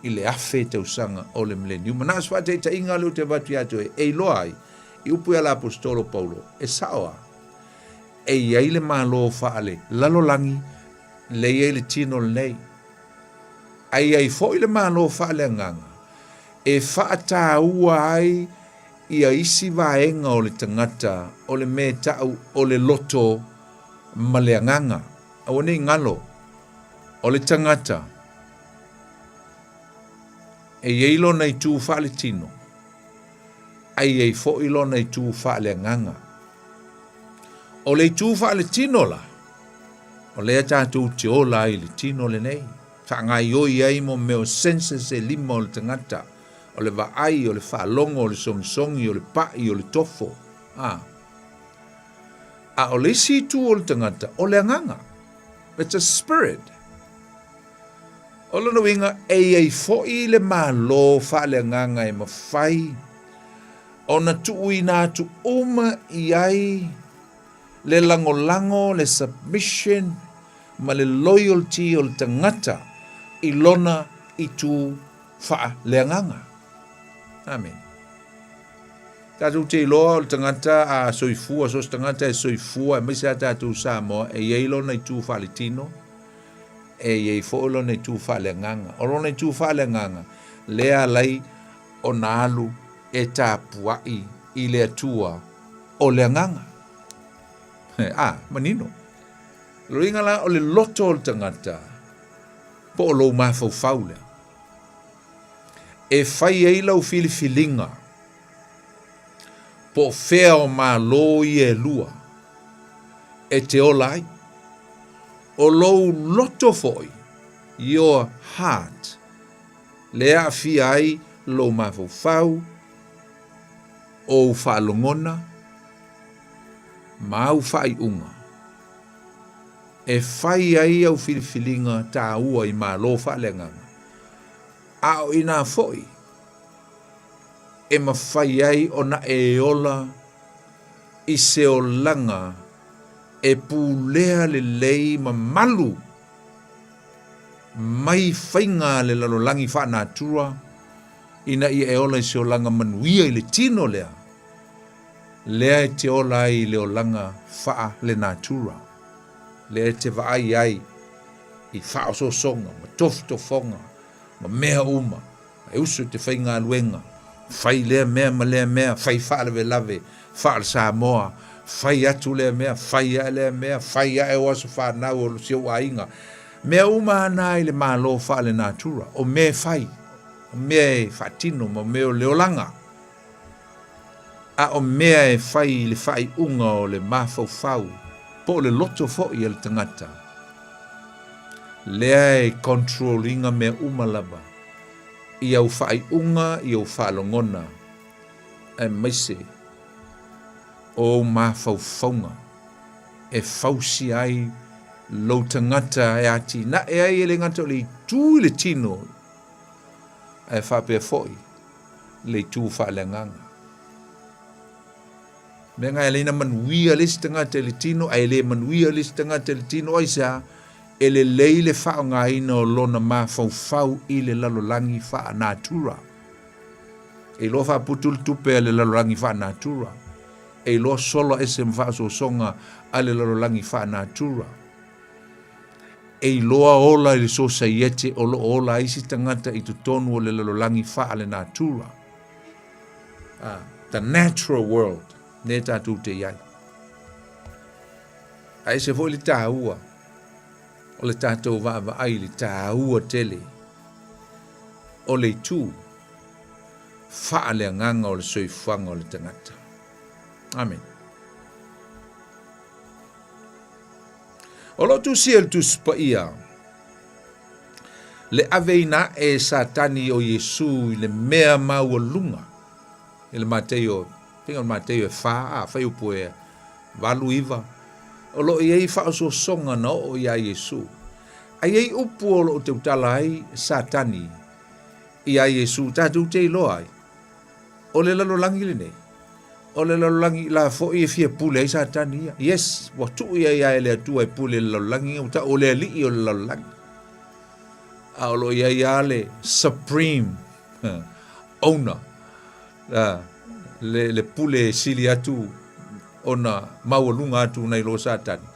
i le 1000 tausaga o le Mileniuma. Na o se faataitaiga lea ou te avatu ia te oe e iloa ai i upu ia le Aposetolo Paulo, e sao lava, e i ai le Malo faale-lalolagi lea e i ai le tino lenei, a i ai foi le Malo faaleagaga e faataua ai ia isi vaega o le tagata o le mea e ta'u o le loto ma le agaga. Aua ne i galo, o le tagata e i ai lona itu faaletino, a i ai foi lona itu faaleagaga. O le itu faaletino la, o lea tatou te ola ai i le tino lenei, faagaoioi ai mo mea o senses e lima o le tagata, o le vaai, o le faalogo, o le sogisogi, o le paʻi, o le tofo, a. A o le isi itu o le tagata, o le agaga. It's a spirit. O lona uiga, e i ai foi le Malo faaleagaga e mafai ona tuuina atu uma i ai le lagolago, le submission ma le loyalty o le tagata i lona itu faaleagaga. Amene. Tatou te iloa o le tagata a soifua, so o se tagata e soifua, aemaise a tatou Samoa, e i ai lona itu faaletino, e i ai foi lona itu faaleagaga. O lona itu faaleagaga, lea alai ona alu e tapuai i le Atua o le agaga. A, manino. Lona uiga la, o le loto o le tagata, po o lou mafaufau lea, e fai ai lau filifiliga po o fea o malo ia e lua e te ola ai. O lou loto foi, your heart, lea aafia ai lou mafaufau, ou faalogona, ma au faaiuga e fai ai au filifiliga taua i malo faaleagaga, a o inā foi e mafai ai ona e ola i se olaga e pulea lelei ma malu mai faiga a le lalolagi faanatura ina ia e ola i se olaga manuia i le tino lea, lea e te ola ai i le olaga faalenatura, lea e te vaai ai i faaosoosoga ma tofotofoga ma mea uma, e usu i te faigaluega, fai lea mea ma lea mea, fai faalavelave faale-Samoa, fai atu lea mea, fai ae lea mea, fai ae o aso fanau o si ou aiga. Mea uma a na i le Malo faalenatura, o mea e fai, o mea e faatino ma mea o le olaga. A o mea e fai i le faaiuga o le mafaufau po o le loto foi a le tagata, lea e control ina mea uma lava i au faaiuga, i ou faalogona, aemaise o ou mafaufauga e fausia ai lou tagata e atinae ai e le gata o le itu i le tino, ae faapea foi le itu faaleagaga. Mea nga e leina manuia le isi tagata i le tino, ae le manuia le isi tagata i le tino, aisea? E lelei le faaaogaina o lona mafaufau i le lalolagi faanatura. E iloa faaputu le tupe a le lalolagi faanatura. E iloa sola ese ma faaosoosoga a le lalolagi faanatura. E iloa ola i le sosaiete o lo o ola ai isi tagata i totonu o le lalolagi faalenatura. Ah, the natural world, lea tatou te i ai. A ese foi le taua o le tatou vaavaai i le taua tele o le itu faaleagaga o le soifuaga o le tagata. Amene. O lo o tusia i le Tusi Paia le aveina aʻe e Satani o Iesū i le mea maualuga i le Mateio, pei o le Mateio e fa, a fuaiupu e valu iva, o lo o i ai faaosoosoga na oo iā Iesū. A i ai upu o lo o tautala ai Satani. Iā Iesū, tatou te iloa ai, o le lalolagi lenei, o le lalolagi la foi e fia pule ai Satani ia. Yes, ua tuu ia ia e le Atua e pule i le lalolagi, ua tau o le alii o le lalolagi. A o lo o i ai lava le supreme owner, le, le pule e sili atu ona maualuga atu nai lo Satani.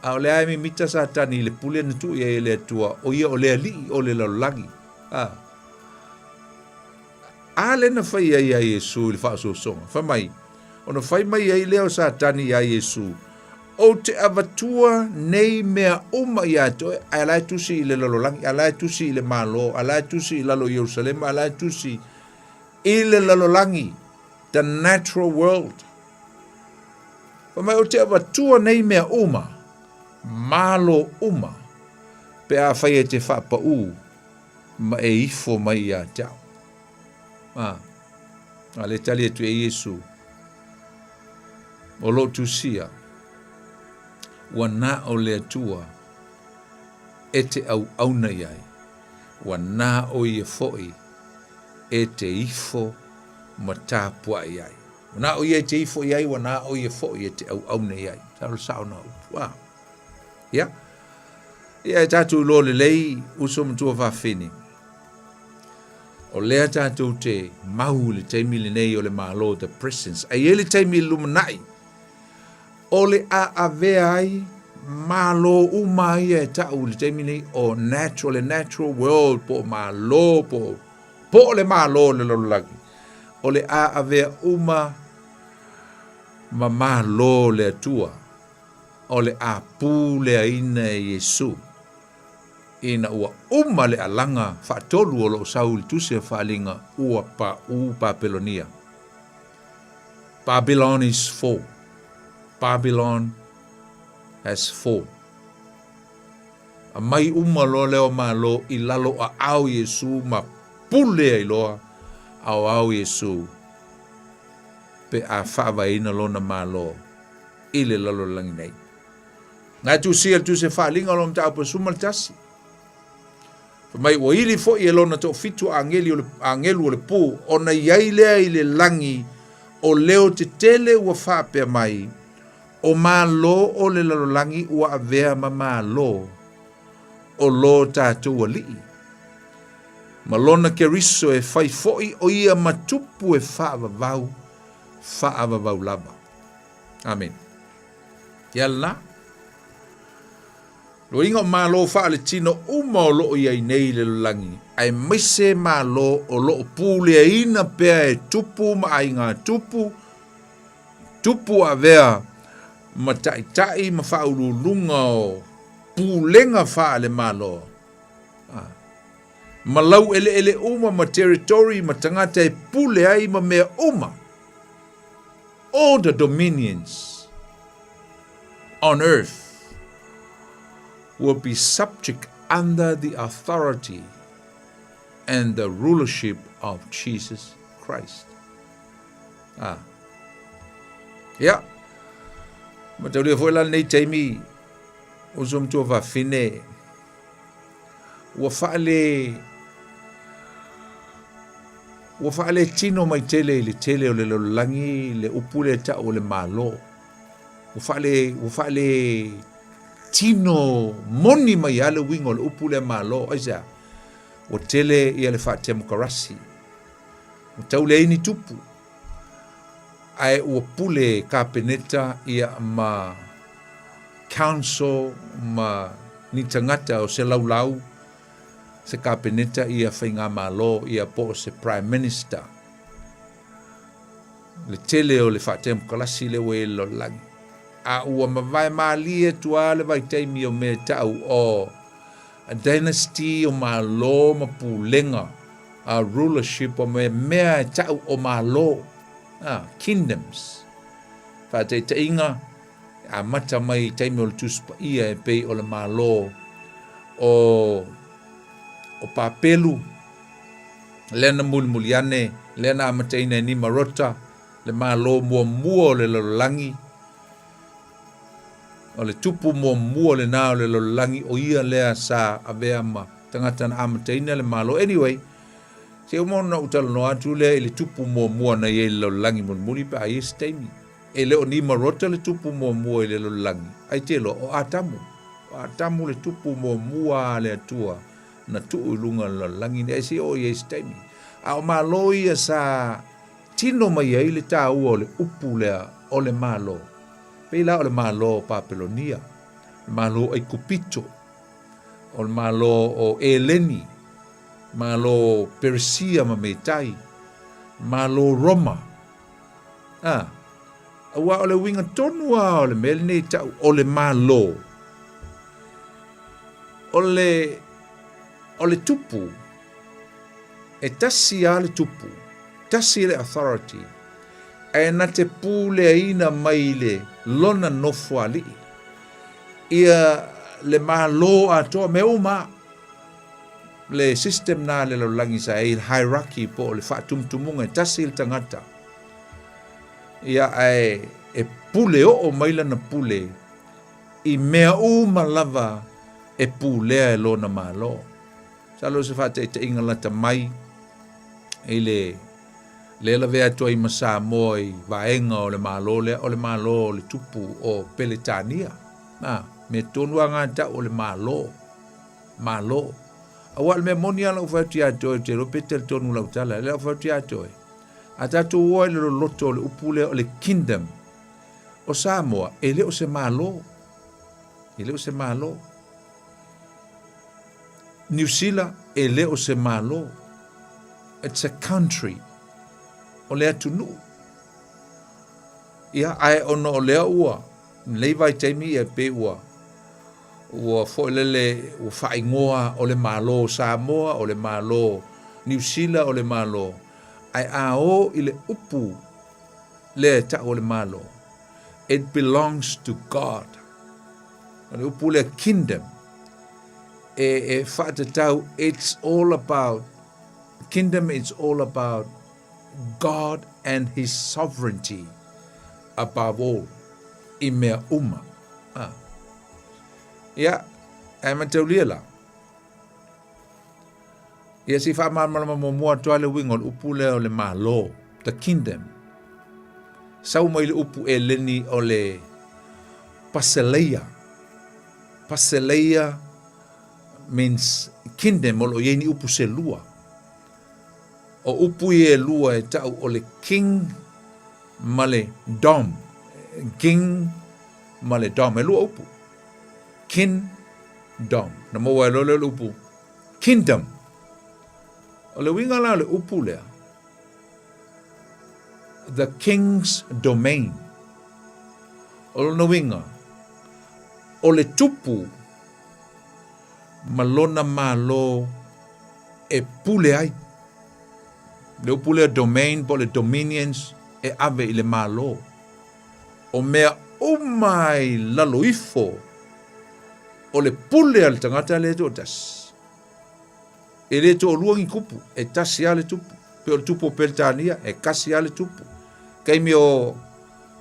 A o lea e mimita Satani i le pule na tuu i ai e le Atua, o ia o le alii o le lalolagi. A, a lea na fai ai ia Iesu i le faaosoosoga? Fai mai, ona fai mai ai lea o Satani iā Iesu, Ou te avatua nei mea uma iā te oe, ae la e tusi i le lalolagi, a la e tusi i le Malo, a la e tusi i lalo i Ierusalema, a la e tusi i le lalolagi, the natural world. Fai mai, ou te avatua nei mea uma, malo uma, pe afai e te faapaū ma e ifo mai ia te au. A, a le tali atu e Iesu, o loo tusia, ua na o le Atua e te auauna i ai, ua na o ia foi e te ifo ma tapuai ai. Ua na o ia e te ifo i ai, ua na o ia foi e te auauna i ai. Sa o le sao na upu. A. Ia. Ia e tatou iloa lelei, uso ma tuafafine, o lea tatou te mau i le taimi lenei o le Malo, the presence. Ae i ai le taimi i le lumanai, o le a avea ai Malo uma ia e tau i le taimi nei o natural, le natural world po o Malo, po o, po o le Malo o le lalolagi. O le a avea uma ma Malo le Atua. O le a puleaina e Iesu ina ua uma le alaga faatolu o lo o sau i le tusi a Faaaliga ua paʻu Papelonia. Babylon is fall. Babylon has fall. Aumai uma loa lea o Malo i lalo o aao Iesu ma pule ai loa aoao Iesu pe a faavaeina lona Malo i le lalolagi nei. Na e tusia le tusi faaliga o lona mataupu e 11. Fai mai ua ili foi e lona toafitu ageli o le agelu o le pu ona i ai lea i le lagi o leo tetele ua faapea mai, O Malo o le lalolagi ua avea ma Malo o lo tatou Alii, ma lona Keriso e fai foi o ia ma tupu e faavavau, faavavau lava. Amene. Ia lena. Loiga o Malo faaletino uma o lo o i ai nei i le lalolagi, aemaise Malo o lo o puleaina pea e tupu ma aiga tupu, tupu avea ma taitai ma faauluuluga o pulega faale-Malo, ma laueleele uma ma territory ma tagata e pule ai ma mea uma. All the dominions on earth will be subject under the authority and the rulership of Jesus Christ. Ah. Ia. Mataulia foi la lenei taimi uso ma tuafafine ua faale Ua faaletino mai tele i le tele o le lalolagi le upu lea e tau o le Malo. Ua faale, ua faaletino moni mai lava le uiga o le upu lea Malo. Aisea? Ua tele ia le faatemokarasi. Ua tau leai ni tupu. Ae ua pule Kapeneta ia ma council ma ni tagata o se laulau se Kapeneta ia Faigamalo ia po o se Prime Minister. Le tele o le faatemokalasi lea ua i ai le lalolagi. A ua mavae malie atu lava le vaitaimi o mea e tau o dynasty o Malo ma pulega a rulership o mea mea e tau o Malo, a, kingdoms. Faataitaiga, E amata mai i taimi o le Tusi Paia e pei o le Malo o o Papelu, lea na mulimuli ane, lea na amataina e Nimarota, le Malo muamua o le lalolagi, o le tupu muamua lena o le lalolagi, o ia lea sa avea ma tagata na amataina le Malo. Anyway, Se uma ona ou talanoa atu lea i le tupu muamua na i ai i le lalolagi mulimuli pe a i ai se taimi. E le o Nimarota le tupu muamua i le lalolagi, ai te iloa, o Atamu. O Atamu le tupu muamua a le Atua na tuu i luga o le lalolagi nei, ae se i oo i ai se taimi. A o Malo ia sa tino mai ai le taua o le upu lea o le Malo, pei la o le Malo o Papelonia, le Malo o Aikupito, o le Malo o Eleni, Malo o Peresia ma Metai, Malo o Roma. A, aua o le uiga tonu lava o le mea lenei e tau o le Malo, o le, o le tupu, e tasi lava le tupu, tasi le authority, ae na te puleaina mai le lona nofoalii ia le Malo atoa, mea uma lava. Le system na a le lalolagi sa i ai, le hierarchy po o le faatumutumuga e tasi le tagata, ia ae e pule oo mai lana pule i mea uma lava e pulea e lona Malo. Masalo o se faataitaiga lata mai i le lea lavea atu ai ma Samoa i vaega o le Malo lea, o le Malo o le Tupu o Peretania. A, mea tonu lava na tau o le Malo. Malo. Aua o le mea moni lava lau fai atu ia te oe, ou te iloa pe talitonu lau tala, lea lau fai atu ia te oe, a tatou o ai i le loloto o le upu lea o le kingdom, o Samoa, e le o se Malo. E le o se Malo. Niu Sila, e le o se Malo. It's a country. O le atunuu. Ia, ae ona o lea ua, lenei vaitaimi ia pei ua, ua foi lele, ua faaigoa o le Malo o Samoa, o le Malo Niu Sila, o le Malo, ae a o i le upu lea e tau o le Malo, it belongs to God. O le upu lea kingdom, e, e faatatau, it's all about, kingdom it's all about God and his sovereignty above all, i mea uma. Ah. Ia, ae mataulia la. Ia se i faamalamalama muamua atu lava le uiga o le upu lea o le Malo, the kingdom. Sau mai le upu Eleni o le Basileia. Basileia means kingdom, o lo o i ai ni upu se lua. O upu ia e lua e tau o le king ma le dom. King ma le dom, e lua upu. Kin dom. Na maua ai loa lea o le upu kingdom. O le uiga la o le upu lea, the king's domain. O lona uiga, o le tupu ma lona malo e pule ai. Le upu lea domain po o le dominions e ave i le malo. O mea uma i lalo ifo o le pule a le tagata lea e toatasi. E le toalua ni tupu, e tasi lava le tupu. Pei o le tupu o Peretania, e kasi lava le tupu. Taimi o,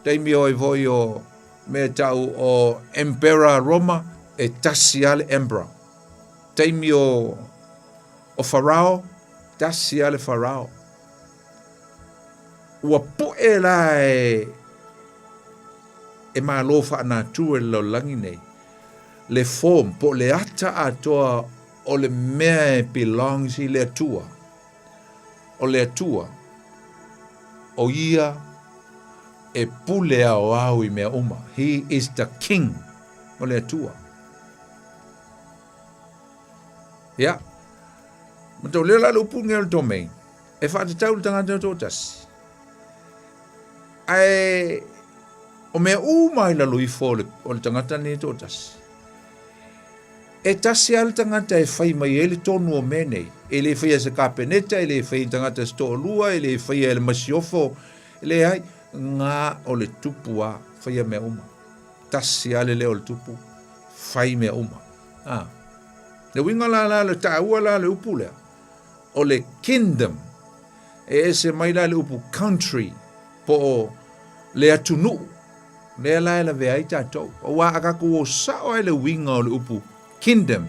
taimi o ai foi o mea tau o Emperor Roma, e tasi lava le Emperor. Taimi o, o Farao, tasi lava le Farao. Ua poe la e, e malo faanatua i le lalolagi nei, le form po o le ata atoa o le mea e belongs i le Atua. O le Atua, o Ia e pule aoao i mea uma. He is the King o le Atua. Ia, mataulia la le upu lenei o le domain, e faatatau i le tagata toatasi. Ae o mea uma i lalo ifo o le, o le tagata lenei toatasi. E tasi lava le tagata e fai mai ai le tonu o mea nei. E le faia e se Kapeneta, e le faia e tagata se toalua, e le faia e le masiofo, leai, na o le tupu lava, faia mea uma. Tasi lava le leo o le tupu, fai mea uma. A. Le uiga la la le taua la le upu lea, o le kingdom, e ese mai la le upu country, po o le atunuu, lea la e lavea ai tatou. Aua a tatou o sao ai le uiga o le upu kingdom,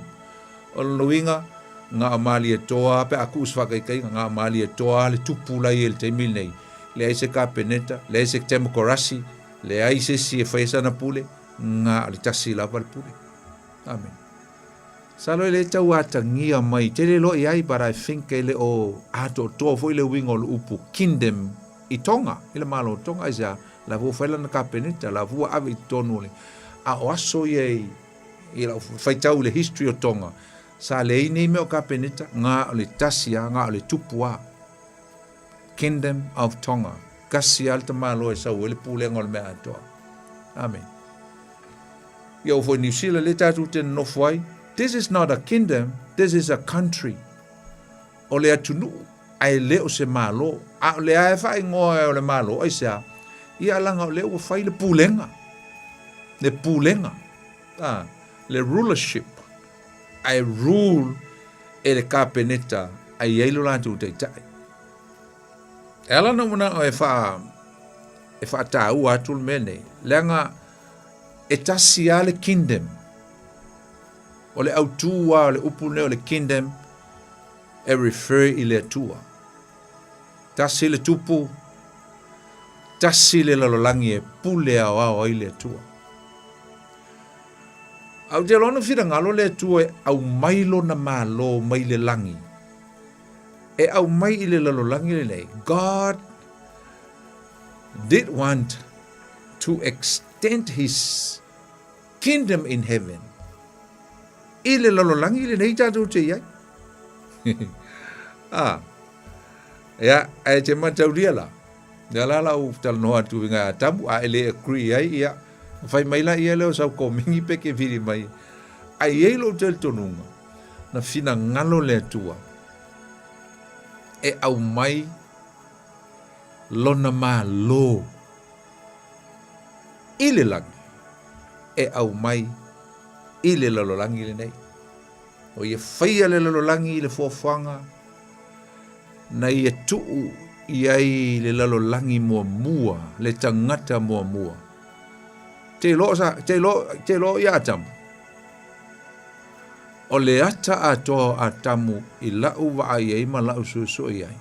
o lona uiga, Na o Malietoa pe a tuu se faataitaiga, na o Malietoa le tupu la e i ai i le taimi lenei, leai se Kapeneta, leai se temokorasi, leai se isi e faia sana pule, na o le tasi lava le pule. Amene. Masalo e le tau atagia mai, tele loa i ai, but I think e le o atoatoa foi le uiga o le upu kingdom i Tonga, i le Malo o Tonga, aisea, la foi ua fai lana Kapeneta, la foi ua ave i totonu o le, a o aso ia i, i lau faitau i le history o Tonga, Sa leai nei mea o Kapeneta, na o le tasi a, na o le tupu a. Kingdom of Tonga. Tasi a le tamaloa e sau ai le pulega o le mea atoa. Amen. Ia o foi New Zealand le tatou te nonofo ai. This is not a kingdom, this is a country. O le atunuu, ae le o se Malo. A o lea e faaigoa o le Malo, aisea? Ia leaga o lea ua fai le pulega. Le pulega. Ah, le rulership. Ae rule e le Kapeneta a i ai lo latou taitai. E ala ona ou manao e faa e faataua atu le mea nei, leaga e tasi lava le kingdom. O le autū lava o le upu lenei o le kingdom e refer i le Atua. Tasi le tupu, tasi le lalolagi e pule aoao ai le Atua. A ou te iloa na finagalo le Atua e aumai lona malo mai le lagi, e aumai i le lalolagi lenei. God did want to extend his kingdom in heaven i le lalolagi lenei tatou te i ai. Ah, ia, ae te mataulia la, Ia la la ou talanoa atu i ngai Atamu, a e le agree ai, ia, fai mai la ia lea o sau komingi pe ke vili mai. Ae i ai lou talitonuga, na finagalo le Atua e aumai Lona Malo i le lagi, e aumai i le lalolagi lenei. O ia faia le lalolagi i le fuafuaga na ia tuu i ai le lalolagi muamua, le tagata muamua. Te iloa sa, te iloa, te iloa ia Atamu. O le ata atoa o Atamu i la'u vaai ai ma la'u suesue i ai.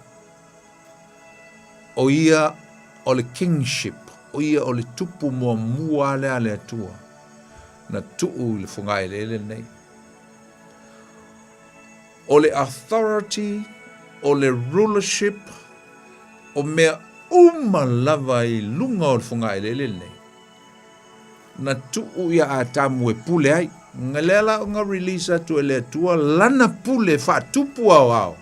O ia o le kingship, o ia o le tupu muamua lea a le Atua na tuu i le fogaeleele lenei. O le authority, o le rulership, o mea uma lava i luga o le fogaeleele lenei, na tuu ia Atamu e pule ai. Na lea la ona release atu e le Atua lana pule faatupu aoao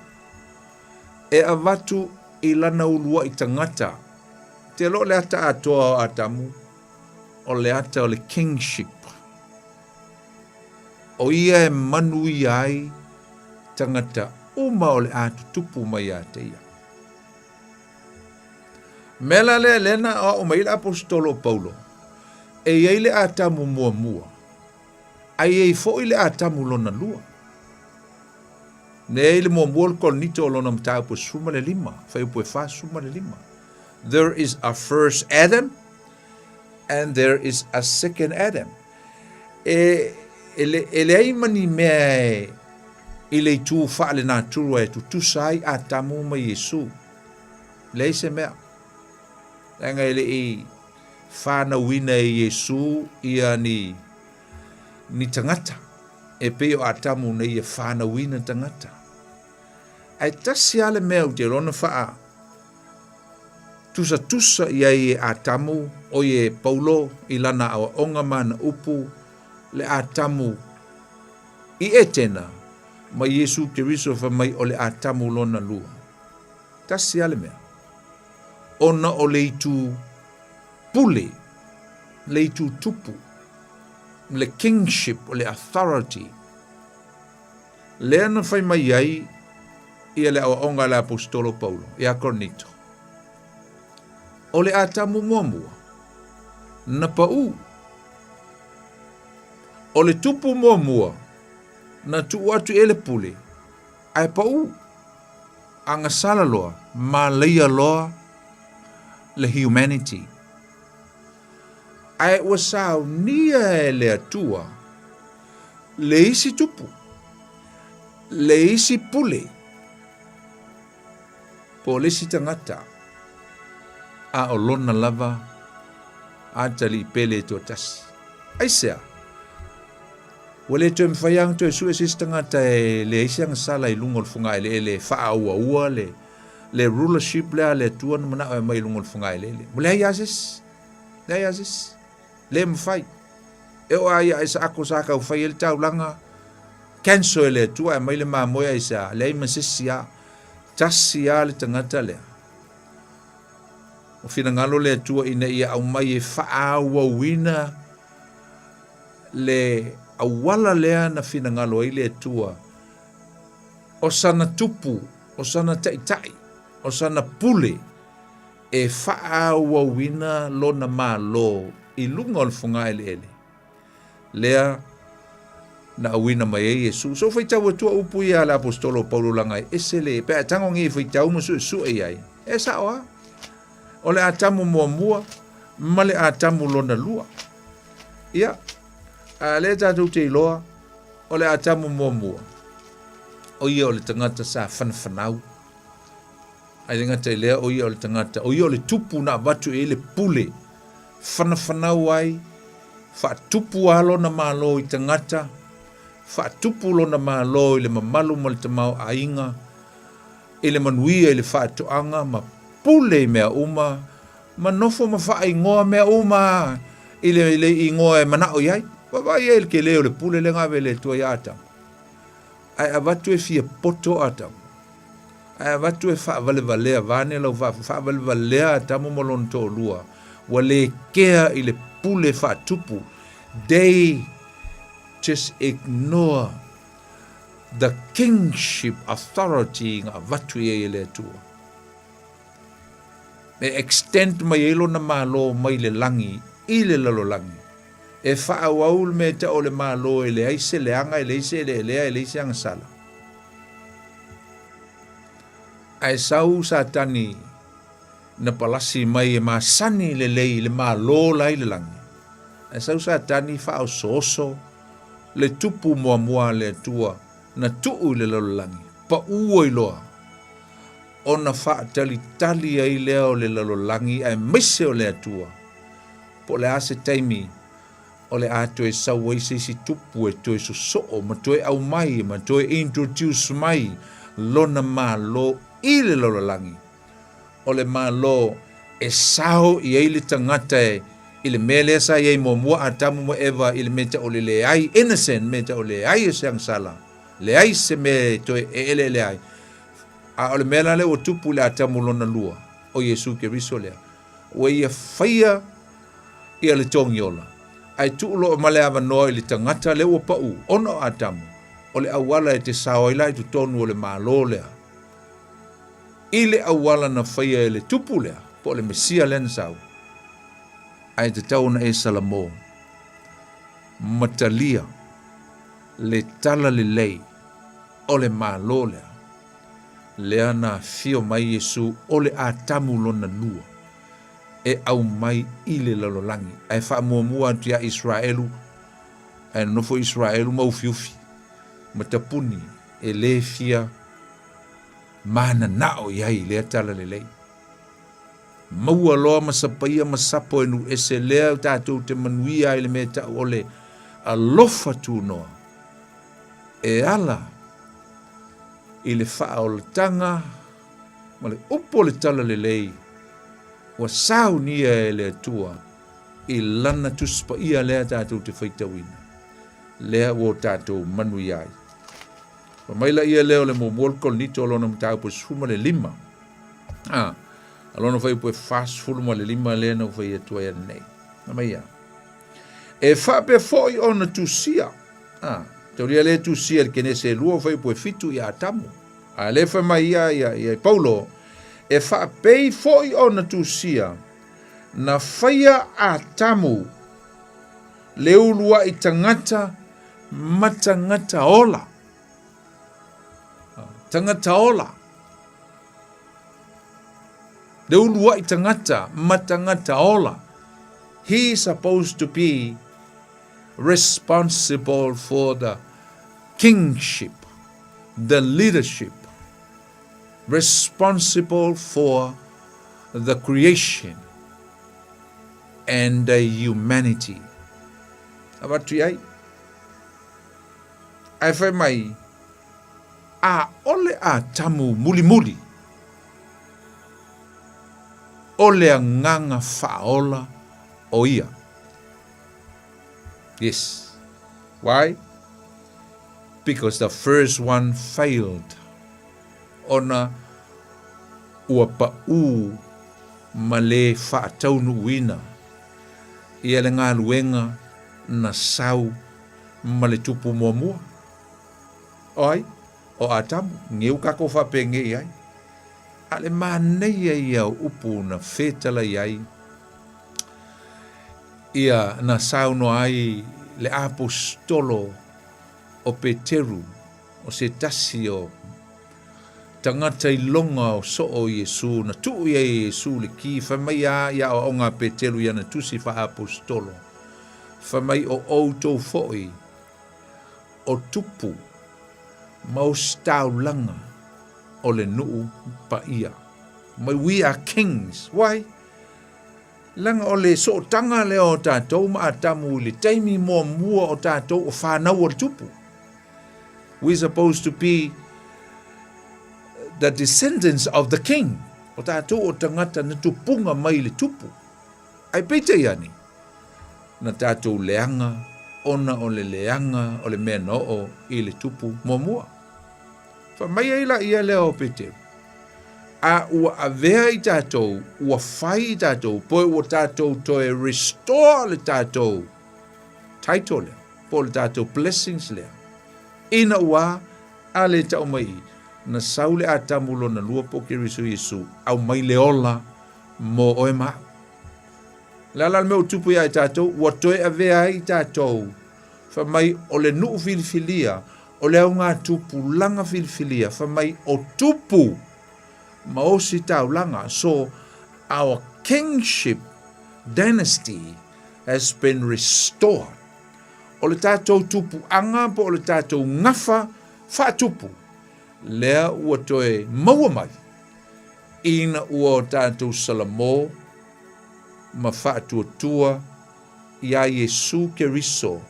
e avatu i lana uluai tagata. Te iloa o le ata atoa o Atamu, o le ata o le kingship. O ia e manuia ai tagata uma o le a tutupu mai ia te ia. Mea la lea, lea na aoao mai ai le Aposetolo o Paulo, e i ai le Atamu muamua, a i ai foi le Atamu lona lua. Nei le muamua o le Korinito o lona mataupu e 15, fuaiupu e 45. There is a first Adam and there is a second Adam. E, e, le, e leai ma ni mea e, i le itu faale-natura e tutusa ai Atamu ma Iesu. Leai se mea. Leaga e le i whanauina e Iesu ia ni, ni tagata. E pei o Atamu na ia whanauina tagata. Ae tasi a le mea ou te iloa na whaa tusatusa i ai e Atamu, oi e Paulo i lana aoaoga ma ana upu, le Atamu i Etena, ma Iesu Keriso fai mai o le Atamu lona lua. Tasi a le mea. Ona o le itu pule, le itu tupu, le kingship, o le authority, lea na fai mai ai ia le aoaoga a le Aposetolo Paulo ia Korinito. O le Atamu muamua, na pau. O le tupu muamua, na tuu atu i ai le pule, ae pau. Agasala loa, malaia loa le humanity. Ae ua saunia e le Atua le isi tupu. Le isi pule po o le isi tagata, a o lona lava atalii pele e toatasi. Aisea? Ua le toe mafai lava ona toe sue se isi tagata e leai se agasala i luga o le fogaeleele e faaauaua le, le rulership lea a le Atua na manao e aumai i luga o le fogaeleele. Ua leai lava se isi. Leai lava se isi. Le mafai. E oo lava ia Isaako sa tau fai ai le taulaga, cancel e le Atua ae aumai le mamoe aisea? Leai ma se isi lava. Tasi lava le tagata lea. Ua finagalo le Atua ina ia aumai e faaauauina le auala lea na finagalo ai le Atua, o sana tupu, o sana taitai, o sana pule e faaauauina lona Malo i luga o le fogaeleele lea na auina mai ai Iesu. So faitau atua upu ia a le aposetolo o Paulo laga e ese le, pe a e tago nei e faitau ma suesue i ai, e sao lava. O le Atamu muamua ma le Atamu lona lua. Ia, a lea tatou te iloa, o le Atamu muamua, o ia o le tagata sa fanafanau. Ae le gata i lea, o ia o le tagata, o ia o le tupu na avatu i ai le pule, fanafanau ai, faatupu lava lona malo i tagata, faatupu lona malo i le mamalu ma le tamaoaiga, i le manuia i le faatoaga ma pule i mea uma, ma nofo ma faaigoa mea uma i le, le igoa e manao i ai. Vaavaai i ai i le tele o le pule lea na ave e le Atua ia Atamu. Ae avatu e fia poto Atamu. Ae avatu e faavalevalea, vaeane lau faavalevalea Atamu ma lona toalua, ua le kea i le pule faatupu. They just ignore the kingship authority na avatu i ai e le Atua. E extend mai ai lona malo mai le lagi i le lalolagi. E faaauau le mea e tau o le malo e leai se leaga, e leai se eleelea, e leai se agasala. Ae sau Satani na palasi mai e masani lelei i le malo la i le lagi. Ae sau Satani faaosooso le tupu muamua a le Atua na tuu i le lalolagi, pau ai loa, ona faatalitali ai lea o le lalolagi aemaise o le Atua, po o le a se taimi o le a toe sau ai se isi tupu e toe sosoo ma toe aumai ma toe introduce mai lona Malo i le lalolagi. O le Malo e sao i ai le tagata e i le mea lea sa i ai muamua Atamu ma Eva i le mea tau o le leai, innocent, mea tau o leai o se agasala, leai se mea e toe e eleele ai. A o le mea la lea ua tupu i le Atamu lona lua, o Iesu Keriso lea, ua ia faia ia le togiola, ae tuu loa ma le avanoa i le tagata lea ua pau ona o Atamu, o le auala e te sao ai la i totonu o le Malo lea, i le auala na faia e le tupu lea, po o le Mesia lea na sau, ae tatau ona e salamo ma talia le talalelei o le Malo lea, lea na afio mai Iesu o le Atamu lona lua e aumai i le lalolagi, ae faamuamua atu iā Iseraelu, ae nonofo Iseraelu ma ufiufi ma tapuni e lē fia mananao i ai i lea talalelei. Maua loa ma sapaia ma sapo e nuu ese lea tatou te manuia ai i le mea tau o le alofa tunoa e ala i le faaolataga ma le upu o le talalelei ua saunia e le Atua i Lana Tusi Paia lea tatou te faitauina, lea ua o tatou manuia ai. Fai mai laia lea o le muamua o le Korinito o lona mataupu e 15, a, a lona fuaiupu e 45 lea na ou fai atu ai ananei. Fai mai ia, E faapea foi ona tusia, a, taulia lea tusia i le Kenese e 2 fuaiupu e 7 ia Atamu. A lea fai mai ia, ia, ia Paulo, e faapei foi ona tusia, na faia Atamu le uluai tagata ma tagata ola. Tagata ola. Le uluai tagata ma tagata ola. He is supposed to be responsible for the kingship. the leadership responsible for the creation and the humanity. Avatu i ai. Ae fai mai, ʻaʻole Atamu mulimuli o le agaga faaola o ia. Yes. Why? Because the first one failed. Ona ua paʻū ma le faataunuuina ia le galuega na sau ma le tupu muamua. O ai? O Atamu. Geu kākou faapenei ai. A le manaia ia o upu na fetalai ai ia na saunoa ai le aposetolo o Peteru, o se tasi o tagata iloga o soo o Iesu, na tuu i ai e Iesu le ki, fai mai a i aoaoga a Peteru i ana tusi faaapostolo, fai mai o outou foi o tupu ma ositaulaga o le nuu paia. Mai we are kings. Why? Leaga o le sootaga lea o tatou ma Atamu i le taimi muamua o tatou o fanau o le tupu. We supposed to be the descendants of the king. O tatou o tagata na tupunga mai i le tupu. Ae peitai ane, na tatou leaga ona o le leaga o le mea na oo i le tupu muamua. Fai mai ai laia lea o Peteru, A ua avea i tatou, ua fai i tatou, poe ua tatou toe restore le tatou title lea, po o le tatou blessings lea, ina ua a le tau mai i, na sau le Atamu lona lua po o Keriso Iesu, aumai le ola mo oe ma au. O le a la le mea ua tupu ia i tatou? Ua toe avea ai i tatou, fai mai o le nuu filifilia, o le augatupulaga filifilia, fai mai o tupu ma ositaulaga, so our kingship dynasty has been restored. O le tatou tupuaga po o le tatou gafa faatupu, lea ua toe maua mai ina ua o tatou salamo ma faatuatua iā Iesu Keriso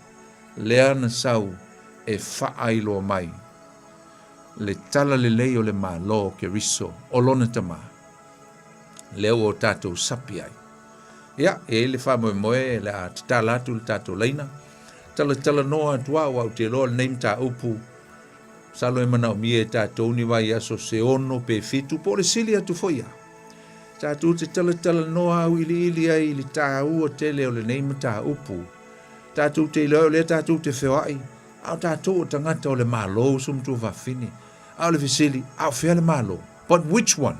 lea na sau e faailoa mai le talalelei o le Malo o Keriso o Lona Tama, lea ua o tatou sapi ai. Ia, e i ai le faamoemoe le a tatala atu le tatou laina, talatalanoa atu au, aua ou te iloa o lenei mataupu, masalo e manaomia e tatou ni vaiaso se ono pe fitu po o le sili atu foi lava. Tatou te talatalanoa auiliili ai i le taua tele o lenei mataupu. Tatou te iloa ai o lea tatou te feoai, a o tatou o tagata o le Malo, uso ma tuafafine. A o le fesili, a o fea le Malo? But which one?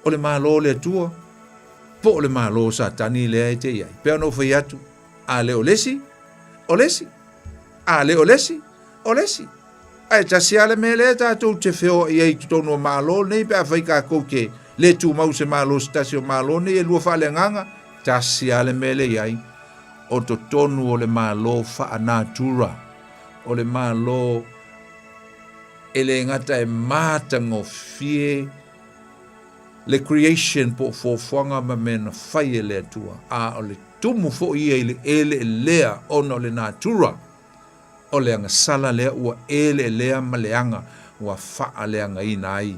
O le Malo o le Atua po o le Malo o Satani lea e te i ai? Pei ona ou fai atu, a le o le isi, o le isi. A le o le isi, o le isi. Ae tasi lava le mea lea tatou te feoai ai i totonu o Malo nei pe afai tatou te le tumau i se Malo se tasi o Malo nei e lua faaleagaga, tasi lava le mea lea i ai, o totonu o le Malo faanatura, o le Malo e le gata e matagofie le creation po o fuafuaga ma mea na fai e le Atua, a o le tumu foi ia i le eleelea ona o le natura. O le agasala lea ua eleelea ma leaga ua faaleagaina ai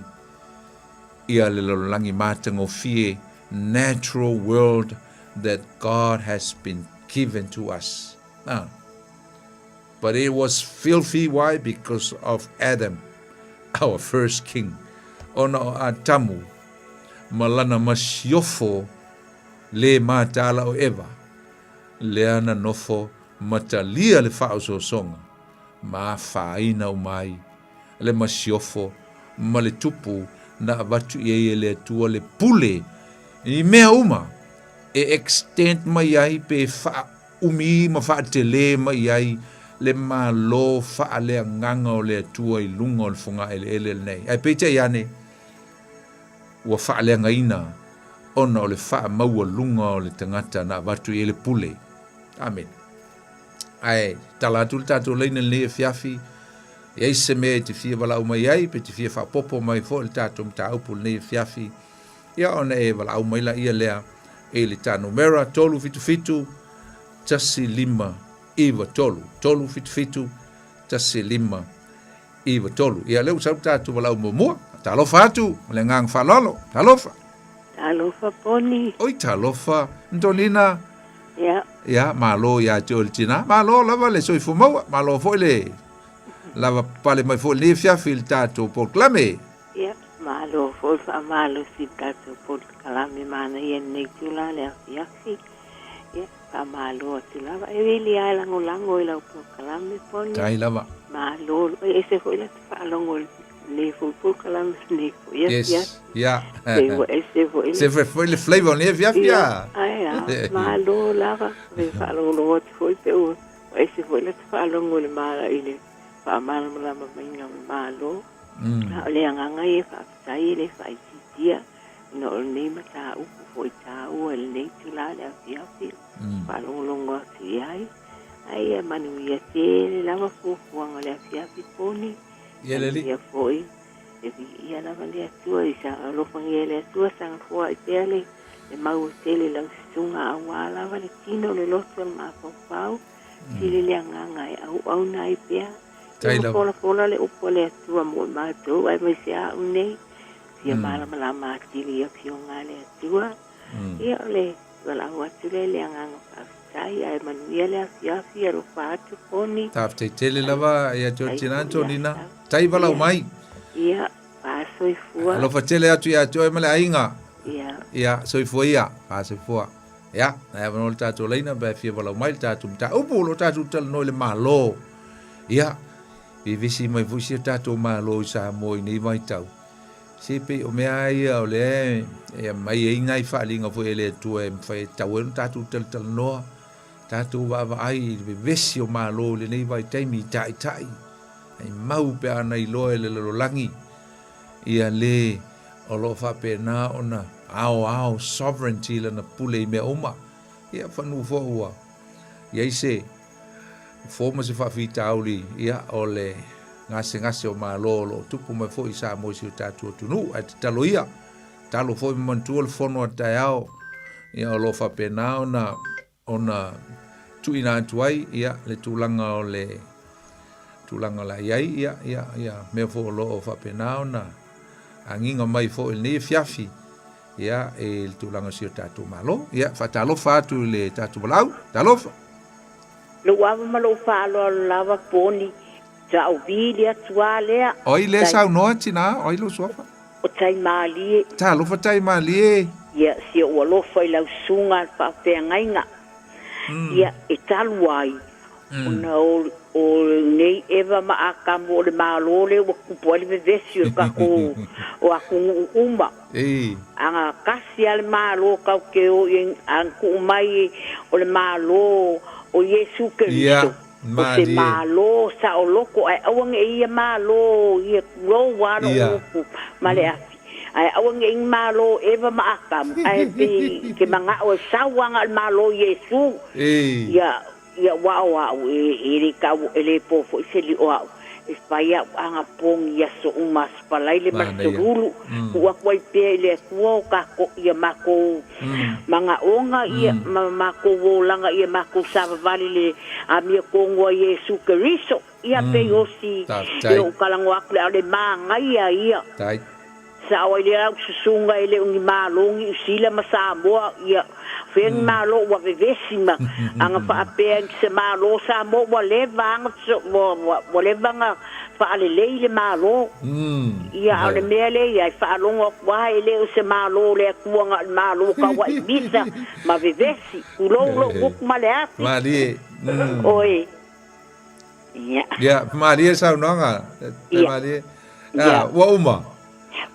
ia le lalolagi matagofie, natural world that God has been given to us. Ah. But it was filthy, why? Because of Adam, our first king. Ona o Atamu ma lana masiofo le mataala o Eva, lea na nofo ma talia le faaosoosoga ma afaina uma ai le masiofo ma le tupu na avatu i ai e le Atua le pule i mea uma e extend mai ai pe faaumi ma faatele mai ai le malo faaleagaga o le Atua i luga o le fogaeleele lenei. Ae peitai ane, ua faaleagaina ona o le faamaualuga o le tagata na avatu i ai le pule. Amene. Ae tala atu le tatou laina lenei afiafi. E i ai se mea e te fia valaau mai ai, pe te fia faaopoopo mai foi i le tatou mataupu i lenei afiafi, ia ona e valaau mai laia lea i le ta numera 377 1593, 377 1593. Ia, lea ua sau le tatou valaau muamua. Talofa atu ma le agaga faaaloalo. Talofa. Talofa Poni. Oi, talofa. Antonina. Ia. Ia, malo ia te oe le tina. Malo lava le soifua maua. Malo foi le lava pale mai foi lenei afiafi i le tatou polokalame. Ia, malo foi le faamalosi i le tatou polokalame manaia i lenei itula le afiafi. Ia, faamalo atu lava. E vili lava e lagolago i lau polokalame, Poni. Tai lava. Malo. E ese foi la te faalogo i lenei foi polokalame lenei foi afiafi. Yes, ia. Pei ua ese foi le... Se foi le flavor o lenei afiafi, ia. Ae a, malo lava. E faalogologo atu foi pe ua ese foi la te faalogo i le mala i le faamalamalama maiga o le Malo. A o le agaga ia e faafetai e le faaitiitia ona o lenei mataupu foi taua i lenei itula i le afiafi faalogologo atu i ai. Ae ia manuia tele lava fuafuaga o le afiafi poni. Ia le alii. Manuia foi e viia lava le Atua i sa alofagia e le Atua saga foai pea le le mau e tele i lau susuga aua lava le tino le loto o le mafaufau sili le agaga e auauna ai pea. Tai Ia lava. folafola le upu a le Atua mo i matou aemaise au nei fia malamalama atili i afioga a le Atua. Ia o le valaau atu lea i le agaga faafetai ae manuia le afiafi alofa atu Poni. Faafetai tele lava ia te oe tina Antonina. Tai valaau mai. Ia, faasoifua. Alofa tele atu ia te oe ma le aiga. Ia. Ia, soifua ia, faasoifua. Ia, nai avanoa le tatou laina pe fia valaau mai le tatou mataupu o lo o tatou talanoa i le Malo. Ia, vevesi mai foi si o tatou Malo i Samoa i nei vaitau. Se pei o mea lava ia o lea e aumai ai nai faaaliga foi a le Atua e mafai e tatau ai ona tatou talatalanoa, tatou vaavaai i le vevesi o Malo i lenei vaitaimi i taitai, ai mau pe a na iloa e le lalolagi ia le o lo o faapena ona aoao sovereignty lana pule i mea uma. Ia whanu foi ua i ai se fofo ma se faafitauli, ia, o le gasegase o Malo o lo o tupu mai foi i Samoa i si o tatou atunuu. Ae tatalo ia, tatalo foi ma manatua le fono a taeao, ia, o lo o faapena ona, ona tuuina atu ai, ia, le tulaga o le tulaga o le a i ai, ia, ia, ia, mea foi o lo o faapena ona agiga mai foi i lenei afiafi, ia, i le tulaga o si o tatou Malo. Ia, faatalofa atu i le tatou valaau. Talofa! Lou ava ma lou faaaloalo lava Poni, sa ou vili atu a lea. O ai lea saunoa tina, o ai lou suafa? O Taimalie. Talofa Taimalie. Ia, si ou alofa i lau susuga le faafeagaiga. Ia, e talu ai, ona o, o nei Eva ma Atamu o le Malo lea ua tupu ai le vevesi o le tatou, o atunuu uma. Aga tasi a le Malo tau te o i ai, a na tuu mai o le Malo o Iesu Keriso, o se Malo saoloto, ae aua ne i ia Malo ia tulou a lou upu ma le afi, ae aua ne i ni Malo o Eva ma Atamu, ae pei ke manao e sau aga o le Malo o Iesu, ia Ia aua o a'u e, e le tau, e le po foi se lio a'u e fai a'u aga pogi i aso uma, aso Palaile ma le Solulu, tuu atu ai pea i le Atua o tatou, ia matou manaoga ia, ma matou olaga ia matou savavali i le amia tonu a Iesu Keriso. Ia pei o si e ou talanoa atu lea, a o le manaia ia. Sao ai lea au susuga e le o ni Malo Niu Sila ma Samoa ia fea ni Malo ua vevesi ma aga faapea i se Malo Samoa ua leva aga ua leva na faalelei le Malo ia a o le mea lea ia e faalogo atu a e le o se Malo o le Atua na o le Malo tauai misa ma vevesi tulou lou gutu ma le afi oi. Ia. Ia, malie saunoaga. Ia. Malie. Ia. Ua uma.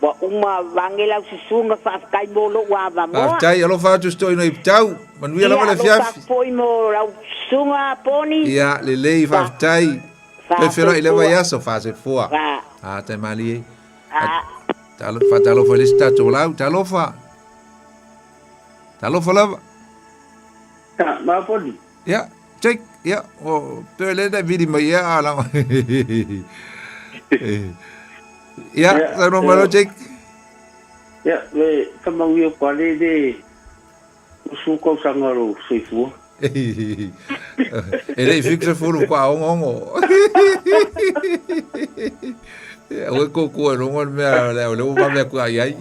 Ua uma vange lau susuga faafetai mo lou avanoa. Faafetai, alofa atu si toeaina i Pitau. Manuia lava le afiafi. Ia, alofa foi mo lau susuga Poni. Ia, lelei, faafetai. Toe feiloai i le vaiaso, faasoifua. A, tai malie. A. Faatalofa i le isi tatou lau. Talofa. Talofa lava. Ia, ma Poni. Ia, Jake, ia, o, toe le na vili mai ia a langa. Ia, saunoa mai loa Jake. Ia, le tamaui o pale le usu tausaga lou soifua. E le i fiku se fulu kwa ongo ongo. Aua e kōkua e longo le mea le le ua vave aku ai ai.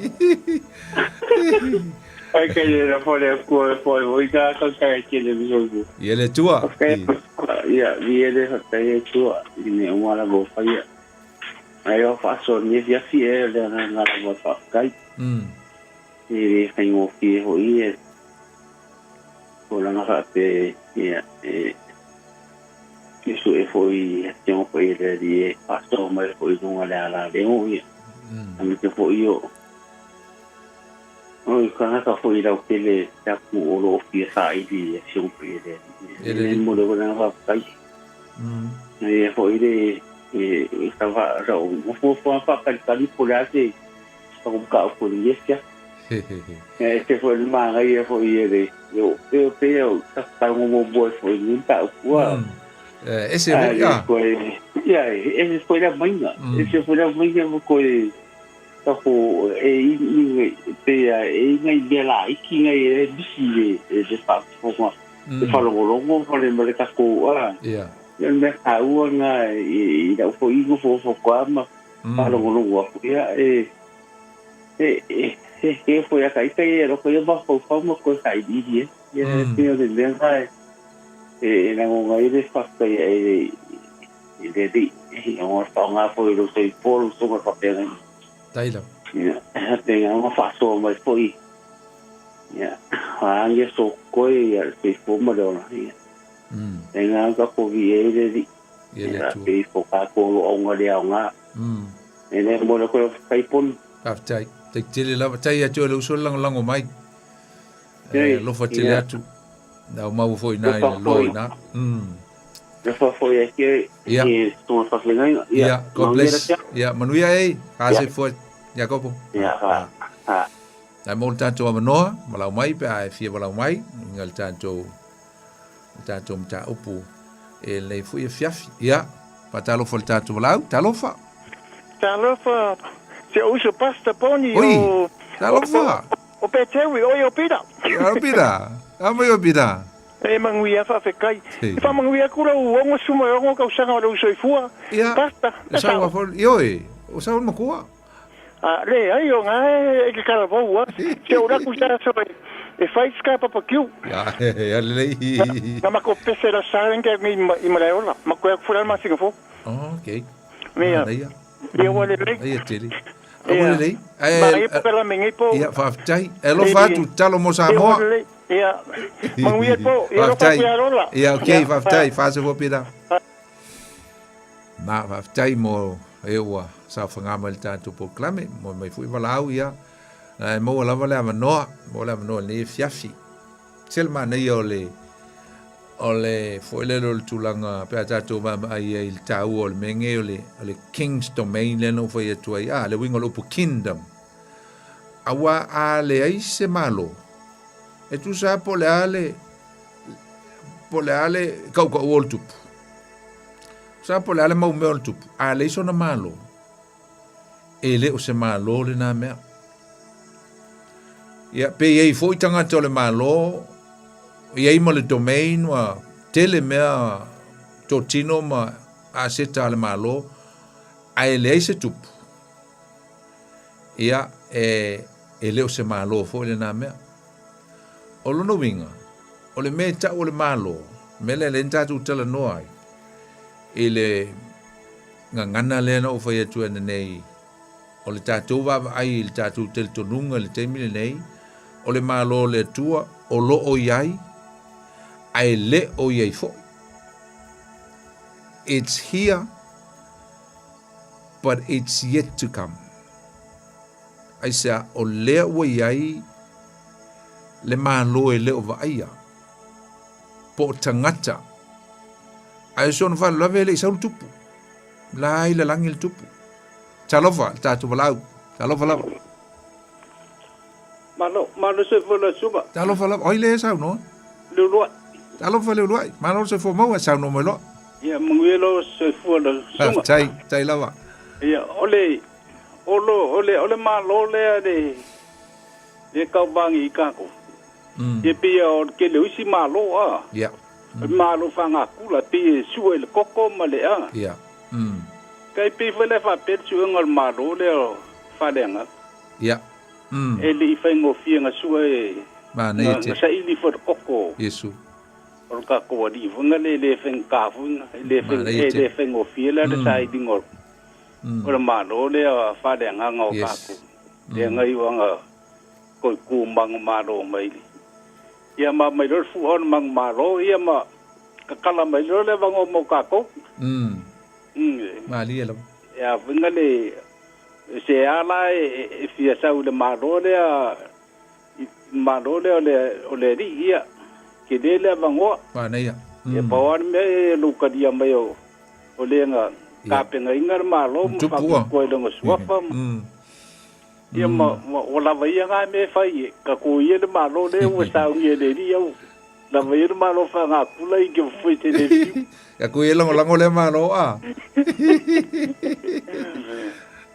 Ai kai le la fole aku e foi oi ka ka ka ke le soifua. Ia le tua. Ia, vi e le fatai e tua i me uma la bo faia. Ai o faasoa ni afiafi e le agaga lava faafetai. E le faigofie foi e tulaga faapea ia e suesue foi Afioga foi e le Alii e faasoa mai foi i luga o le alaleo ia. Aemaise foi o o tagata foi lautele te atu o lo o fia saili i Afioga foi e le Alii. E le momoli atu le agaga faafetai. Ia foi le e sa fuafua faatalitali po o le a se mataupu i lenei afiafi. E ese foi le manaia foi e le e pei o ta tago muamua ai foi i lenei mataupu a. Ese foi a. Ia, ese foi le aumaiga. Ese foi le aumaiga ma toe tatou e i pei e i nai mea laiti nai e misi i le faafofoga le faalogologo ma le ma le tatou a. Ia. Ia le mea taua lena i lau foi nofonofo atu ma faalogologo atu ia e e e e foi a ita ia loko ia mafaufau ma toe sailiili ai. Ia e pei o le mea lena e lagona ai le faafetai i le Alii ona o le faaaoga foi o lou soifua lou susuga faafeagaiga. Tai lava. Ia, faapena ona faasoa mai foi ia a aso totoe ia le soifua ma le ola. Ia faapena ona tatou viia ai le Alii. Ia le Atua. Pei o tatou o lo o auga le aoga. E le momoli atu ai lau faafetai Poni. Faafetai. Tai tele lava. Tai ia te oe le uso le lagolago mai. E alofa tele atu. Nau maua foi i na i le loa i na. Alofa foi ia te oe i susuga faafeagaiga. Ia, God bless. Ia, manuia e. Faasoifua Iakopo. Ia, fa. Nai mo le tatou avanoa, valaau mai pe a e fia valaau mai, inga le tatou le tatou mataupu e lenei foi afiafi. Ia, faatalofa i le tatou valaau. Talofa! Talofa, si ou uso Pastor Poni Oi, o talofa! O Petewi, oi o Pita. O Pita, a mai o Pita. E manuia faafetai. E faamanuia atu lau 66 tausaga o lou soifua. Ia, Pastor. E sau a fo, ioe, o sau le matua. A, leai, o na e te talavou a. Se o laku sa aso e fai ska papakiu. Ia, ia lelei. Na mako pese la sa nge ngi i Malaeola. Mako e fula ma Singapore. Oh, okay. Mea. Manaia. Ia ua lelei. Ia tele. A ua lelei. Ma ia pokela me ngi po. Ia, faafetai. E alofa atu, talo mo Samoa. Ia, manuia po. Ia alofa atu ia Lola. Ia, okay, faafetai. Faasoifua Pita. Na, faafetai mo e ua saofaga mai le tatou polokalame, moe mai foi valaau ia. Na e maua lava le avanoa, maua le avanoa i lenei afiafi. Se le manaia o le o le foi lele o le tulaga pe a tatou vaavaai ai i le taua o le mea nei o le, o le King's Domain lea na ou fai atu ai, ah, le uiga o le upu kingdom. Aua a leai se Malo, e tusa lava po o le a le, po o le a le kaukauo o le tupu. Sa po o le a le mau mea o le tupu, a leai sona Malo, e le o se Malo lena mea. Ia, pe i ai foi tagata o le Malo, i ai ma le domain ua tele mea totino ma aseta a le Malo, ae leai se tupu, ia, e, e le o se Malo foi lena mea. O lona uiga, o le mea e tau o le Malo, mea lea lea na tatou talanoa ai, i le gagana lea na ou fai atu ananei, o le tatou vaavaai i le tatou talitonuga i le taimi lenei, o le Malo o le Atua o lo o i ai, ae le o i ai foi. It's here, but it's yet to come. Aisea, o lea ua i ai le Malo e le o vaaia, po o tagata, ae o si ona faalavelave e le i sau le tupu. La i lalagi le tupu. Talofa, le tatou valaau. Talofa lava. Malo, malo soifua lau susuga. Talofa lava. Oi le saunoa. Leuluai. Talofa Leuluai. Malo le soifua maua, saunoa mai loa. Ia, manuia lou soifua lau susuga. Faafetai, tai lava. Ia, o le, o lo, o le, o le Malo lea le, le tauvaga i tatou. Ia pei o le tele o isi Malo a. Ia. O le Malo faagakula, pei e sue i le koko ma le a. Ia. Tai pei foi la e faapea le suega o le Malo lea o faaleagaga. Ia. E le i faigofie na sue, Manaia na, tele. na saili foi le koko. Iesu. O le tatou alii foi na le le faigata foi na, e le Manaia e tele. le faigofie la le sailiga o o le Malo lea faaleagaga o tatou. Lea na iu anga toe tu manumalo mai le. Ia ma mai loa le fua o le manumalo ia ma tatala mai loa le avanoa mo tatou. Malie lava. E a foi na le se a la e fia sau i le Malo lea i le Malo lea o le o le alii ia tele le avanoa. Manaia. Ia pau lava le mea e lou talia mai o o le na tapenaina le Malo ma Tupu ua. faapitoa i lona suafa ma ia ma ua lava ia na mea e fai e tatou ia le Malo lea ua sauni e le alii au lava ia le Malo faagakula i ke foi te le fiu. Ia ku ia lagolago lea Malo a.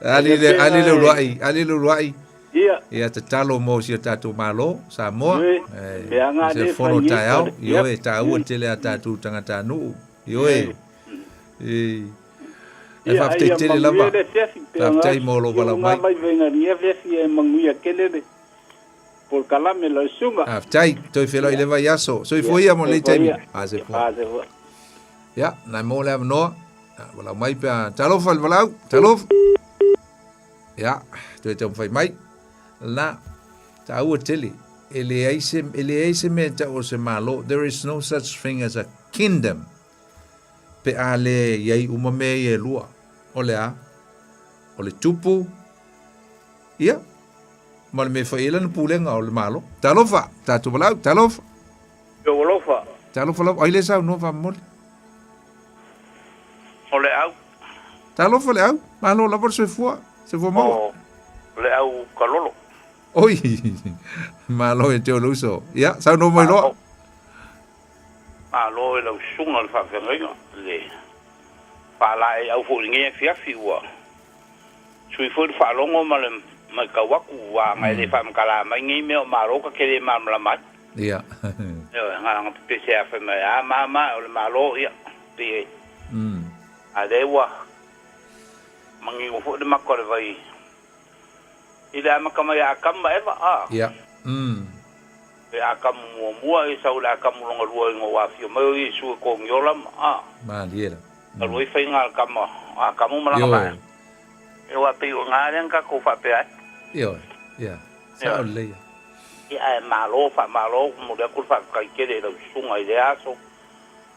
Ali le ali le uluai, ali le uluai. Ia. Ia tatalo mo si o tatou Malo, Samoa. Ioe, mea nga Se le fono fai e taeao, fale. ioe, e taua tele a tatou tagatanuu. Ioe. E Ia, faafetai ia tele manuia lava. le afiafi, pe ona Faafetai mo lou ia valaau una mai. mai vaega ni afiafi e manuia tele le polokalame lau susuga. Faafetai, toe feiloai le vaiaso. Soifua ia mo lenei taimi. A soifua. A soifua. Ia, nai mo le avanoa. Valaau mai pe a talofa le valaau. Talofa. Ia, toe taumafai mai. La, taua tele. E leai se, e leai se mea e tau o se Malo. There is no such thing as a kingdom. Pe a le i ai uma mea ia e lua. O le a? O le tupu, ia, ma le mea e fai ai lana pulega o le Malo. Talofa, tatou valaau, talofa. Lou alofa. Talofa lava, ai le saunoa faamolemole. O le au. Talofa le au, malo lava le soifua, soifua maua. O le au kalolo. Oi, malo e te o le uso. Ia, saunoa mai loa. Malo e lau susuga le faafeagaiga, le faalaeiau foi i lenei afiafi ua sui foi le faalogo ma le matau atu ua agai le faamatala mai nei mea o malo ta te le malamalama ai. Ia. Ioe, na ona pepese lava fai mai, a mama o le malo, ia, pei e. A lea ua manino foi le maka o le vai i le amata mai a Atamu ma Eva, a. Ia. E Atamu muamua, e sau i le Atamu lona lua ina ua afio mai o Iesu e togiola ma, a. Malie la. Talu ai faiga a le tama a Atamu ma lana vaega. Ioe, pei o i ina lea na tatou faapea ai. Ioe, ia, sao lelei ia. Ia, ae malo, faamalo, momoli atu le faafetai tele i lau susuga i lea aso,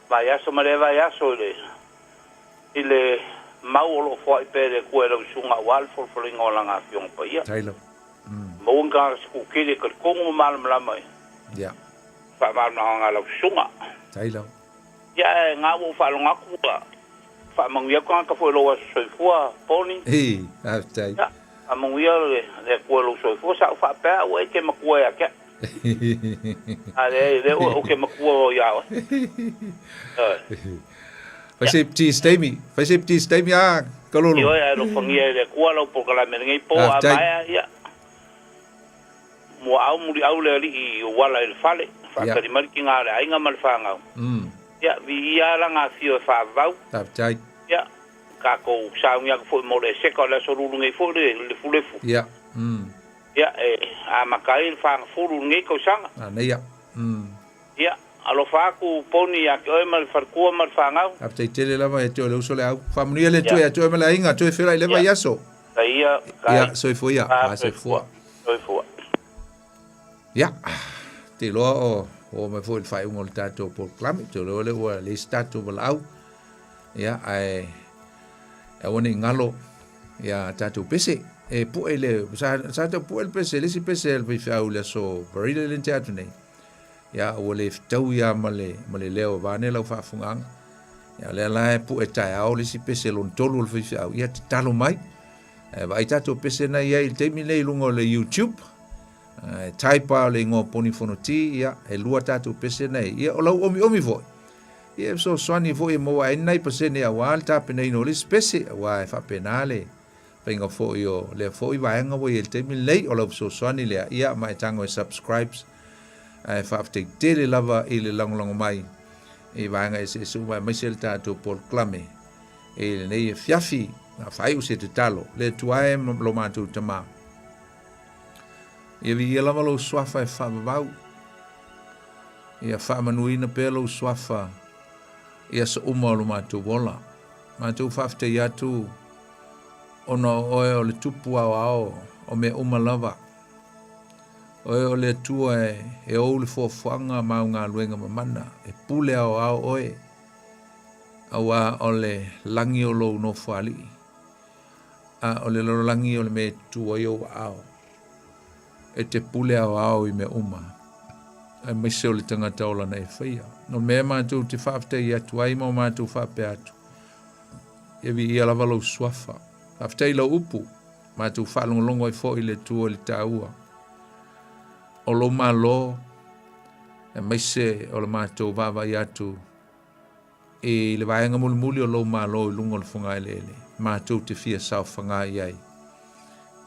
vaiaso ma lea vaiaso i le, i le mau o lo o foai pea e le Atua i lau susuga aua le folafolaina o Lana Afioga Paia. Tailo. Maua ni tagata sikuli tele e talitonu ma malamalama i Ia. faamalamalamaga a lau susuga. Tailo. Ia, ae na ua ou faalogo atu ua faamanuia atu tagata foi i lou aso soifua, Poni. Ii, faafetai. Ia, faamanuia le Atua i lou soifua, sa ou faapea ua e te matua ia te au. A leai, lea ua ou te matua ia oe. Ioe. Fai se pti se taimi, fai se pti se taimi a Kalolo. Ioe, ae alofagia e le Atua lau polokalame i lenei po, a Faafetai. maea, ia, muaau muliau le alii i ou ala i le fale, faatali mai le tiga o le aiga ma le fanau. Ia, viia lana afio e faavavau. Faafetai. Ia, tatou sauni atu foi mo le eseka o le aso lulu nei foi le lefulefu. Ia. Ia, e amata ai le fagafulu i lenei tausaga. Manaia. Ia, alofa atu Poni ia te oe ma le faletua ma le fanau. Faafetai tele lava ia te oe le uso le au. Faamanuia le Atua ia te oe ma le aiga, toe feiloai i le vaiaso. Ia, Ia, soifua ia. A, soifua. Soifua. Ia, te iloa o oo mai foi i le faaiuga o le tatou polokalame, te iloa lea ua leai se tatou valaau. Ia, ae aua ne i galo ia tatou pese. E pue le, sa, sa tau pue le pese, le isi pese a le faifeau i le aso Varilele le na tea atu nei. Ia, ua le fetaui lava ma le, ma le leo vaeane lau faafofogaaga. Ia, o lea la e pue taeao le isi pese lona tolu o le faifeau. Ia, tatalo mai. E vaai tatou pese na i ai i le taimi lenei i luga o le YouTube. E type lava o le igoa Poni Fonoti, ia, e lua tatou pese nei. Ia, o lau omiomi foi. Ia, e fesoasoani foi e maua ai ni nai pasene aua le tapenaina o le isi pese, aua e faapena le Faiga foi o lea foi vaega ua i ai i le taimi lenei, o lau fesoasoani lea, ia ma e tago e subscribes, ae faafetai tele lava i le lagolago mai i vaega eseese uma aemaise le tatou polokalame i lenei afiafi. A faaiu se tatalo, le Atua e lo matou Tama, ia viia lava lou suafa e faavavau, ia faamanuina pea lou suafa i aso uma o lo matou ola. Matou faafetai atu ona o oe o le Tupu aoao o mea uma lava. Oe o le Atua e ou le fuafuaga ma au galuega mamana, e pule aoao oe, auā o le lagi o lou nofoalii, a o le lalolagi o le mea e tutu ai ou aao. E te pule aoao i mea uma, aemaise o le tagata ola na e faia. O mea matou te faafetai atu ai ma o matou faapea atu, ia viia lava lou suafa. Faafetai i lau upu, matou faalogologo ai foi i le Atua i le taua o lou Malo, aemaise o le matou vaavaai atu i le vaega mulimuli o lou Malo i luga o le fogaeleele, matou te fia saofaga i ai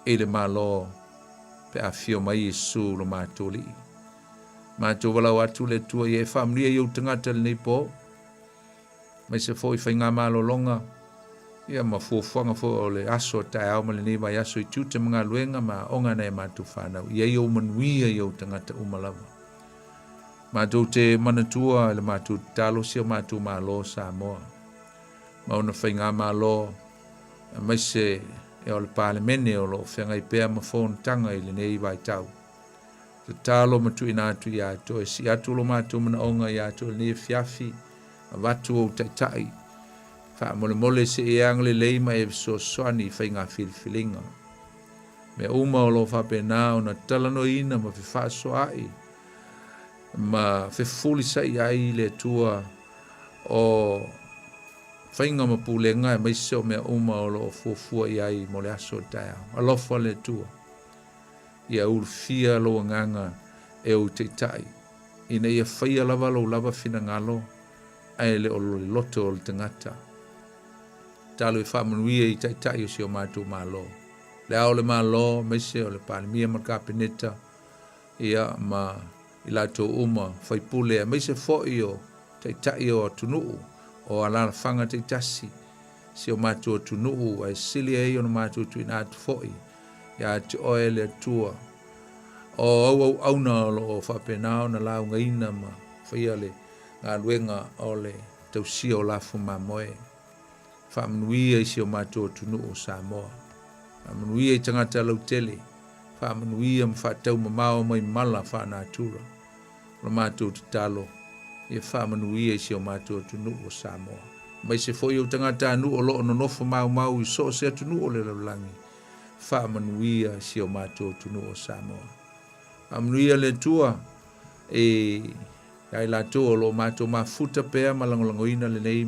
i le Malo pe a afio mai Iesu lo matou Alii. Matou valaau atu le Atua ia e faamanuia i ou tagata i lenei po, aemaise foi faigamalologa ia ma fuafuaga foi o le aso a taeao ma lenei vaiaso i tiute ma galuega ma aoga a nai a matou fanau. Ia i ou manuia i ou tagata uma lava. Matou te manatua i le matou tatalo si o matou Malo o Samoa ma ona faigamalo aemaise o le Palemene o lo o feagai pea ma fonotaga i lenei vaitau. Tatalo ma tuuina atu ia te oe, sii atu lo matou manaoga ia te oe i lenei afiafi, avatu ou taitai, faamolemole se i e agalelei ma e fesoasoani i faiga filifiliga. Mea uma o lo o faapena ona talanoaina ma fefaasoaai ma fefulisai ai le Atua o faiga ma pulega aemaise o mea uma o lo o fuafua i ai mo le aso o le taeao. Alofa le Atua, ia ulufia lou agaga e ou taitai, ina ia faia lava lou lava finagalo ae le o le loto o le tagata. Tatalo e faamanuia i taitai o si o matou Malo, le Ao o le Malo aemaise o le Palemia ma le Kapeneta, ia ma i latou uma faipule aemaise foi o taitai o atunuu o alaalafaga taitasi si o matou atunuu ae sili ai ona matou tuuina atu foi ia te oe le Atua o au auauna o lo o faapena ona laugaina ma faia le galuega o le tausia o lafo mamoe. Faamanuia i si o matou atunuu o Samoa. Faamanuia i tagata lautele. Faamanuia ma faataumamao mai mala faanatura. O la matou tatalo, ia faamanuia i si o matou atunuu o Samoa. Aemaise foi ou tagatanuu o lo o nonofo maumau i so o se atunuu o le lalolagi, faamanuia i si o matou atunuu o Samoa. Faamanuia le Atua i Ia i latou o lo o matou mafuta pea ma lagolagoina lenei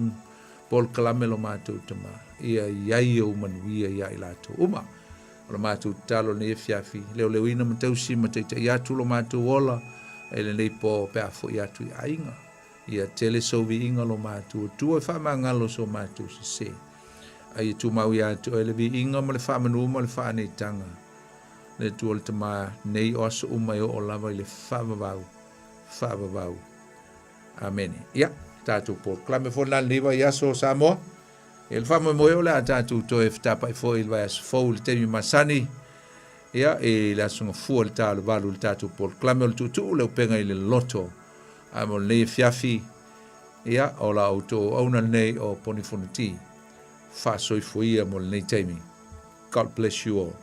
polokalame lo matou Tama, ia i ai ou manuia ia i latou uma. O lo matou tatalo i lenei afiafi, leoleoina ma tausi ma taitai atu lo matou ola i lenei po pe a foi atu i aiga. Ia tele sou viiga lo matou Atua e faamagalo so matou sese. A ia tumau ia te oe le viiga ma le faamanu ma le faaneetaga. Le Atua o le Tama nei o aso uma e oo lava i le faavavau. Faavavau. Amene. Ia, tatou polokalame foi lena lenei vaiaso Samoa. Ia, le faamoemoe o le a tatou toe fetapai foi i le vaiaso fou i le taimi masani. Ia, i le aso Gafua i le ta o le 8 i le tatou polokalame o le tuutuu le upega i le loto. A mo lenei afiafi, ia, o la outou auauna lenei o Poni Fonoti. Faasoifua ia mo lenei taimi. God bless you all.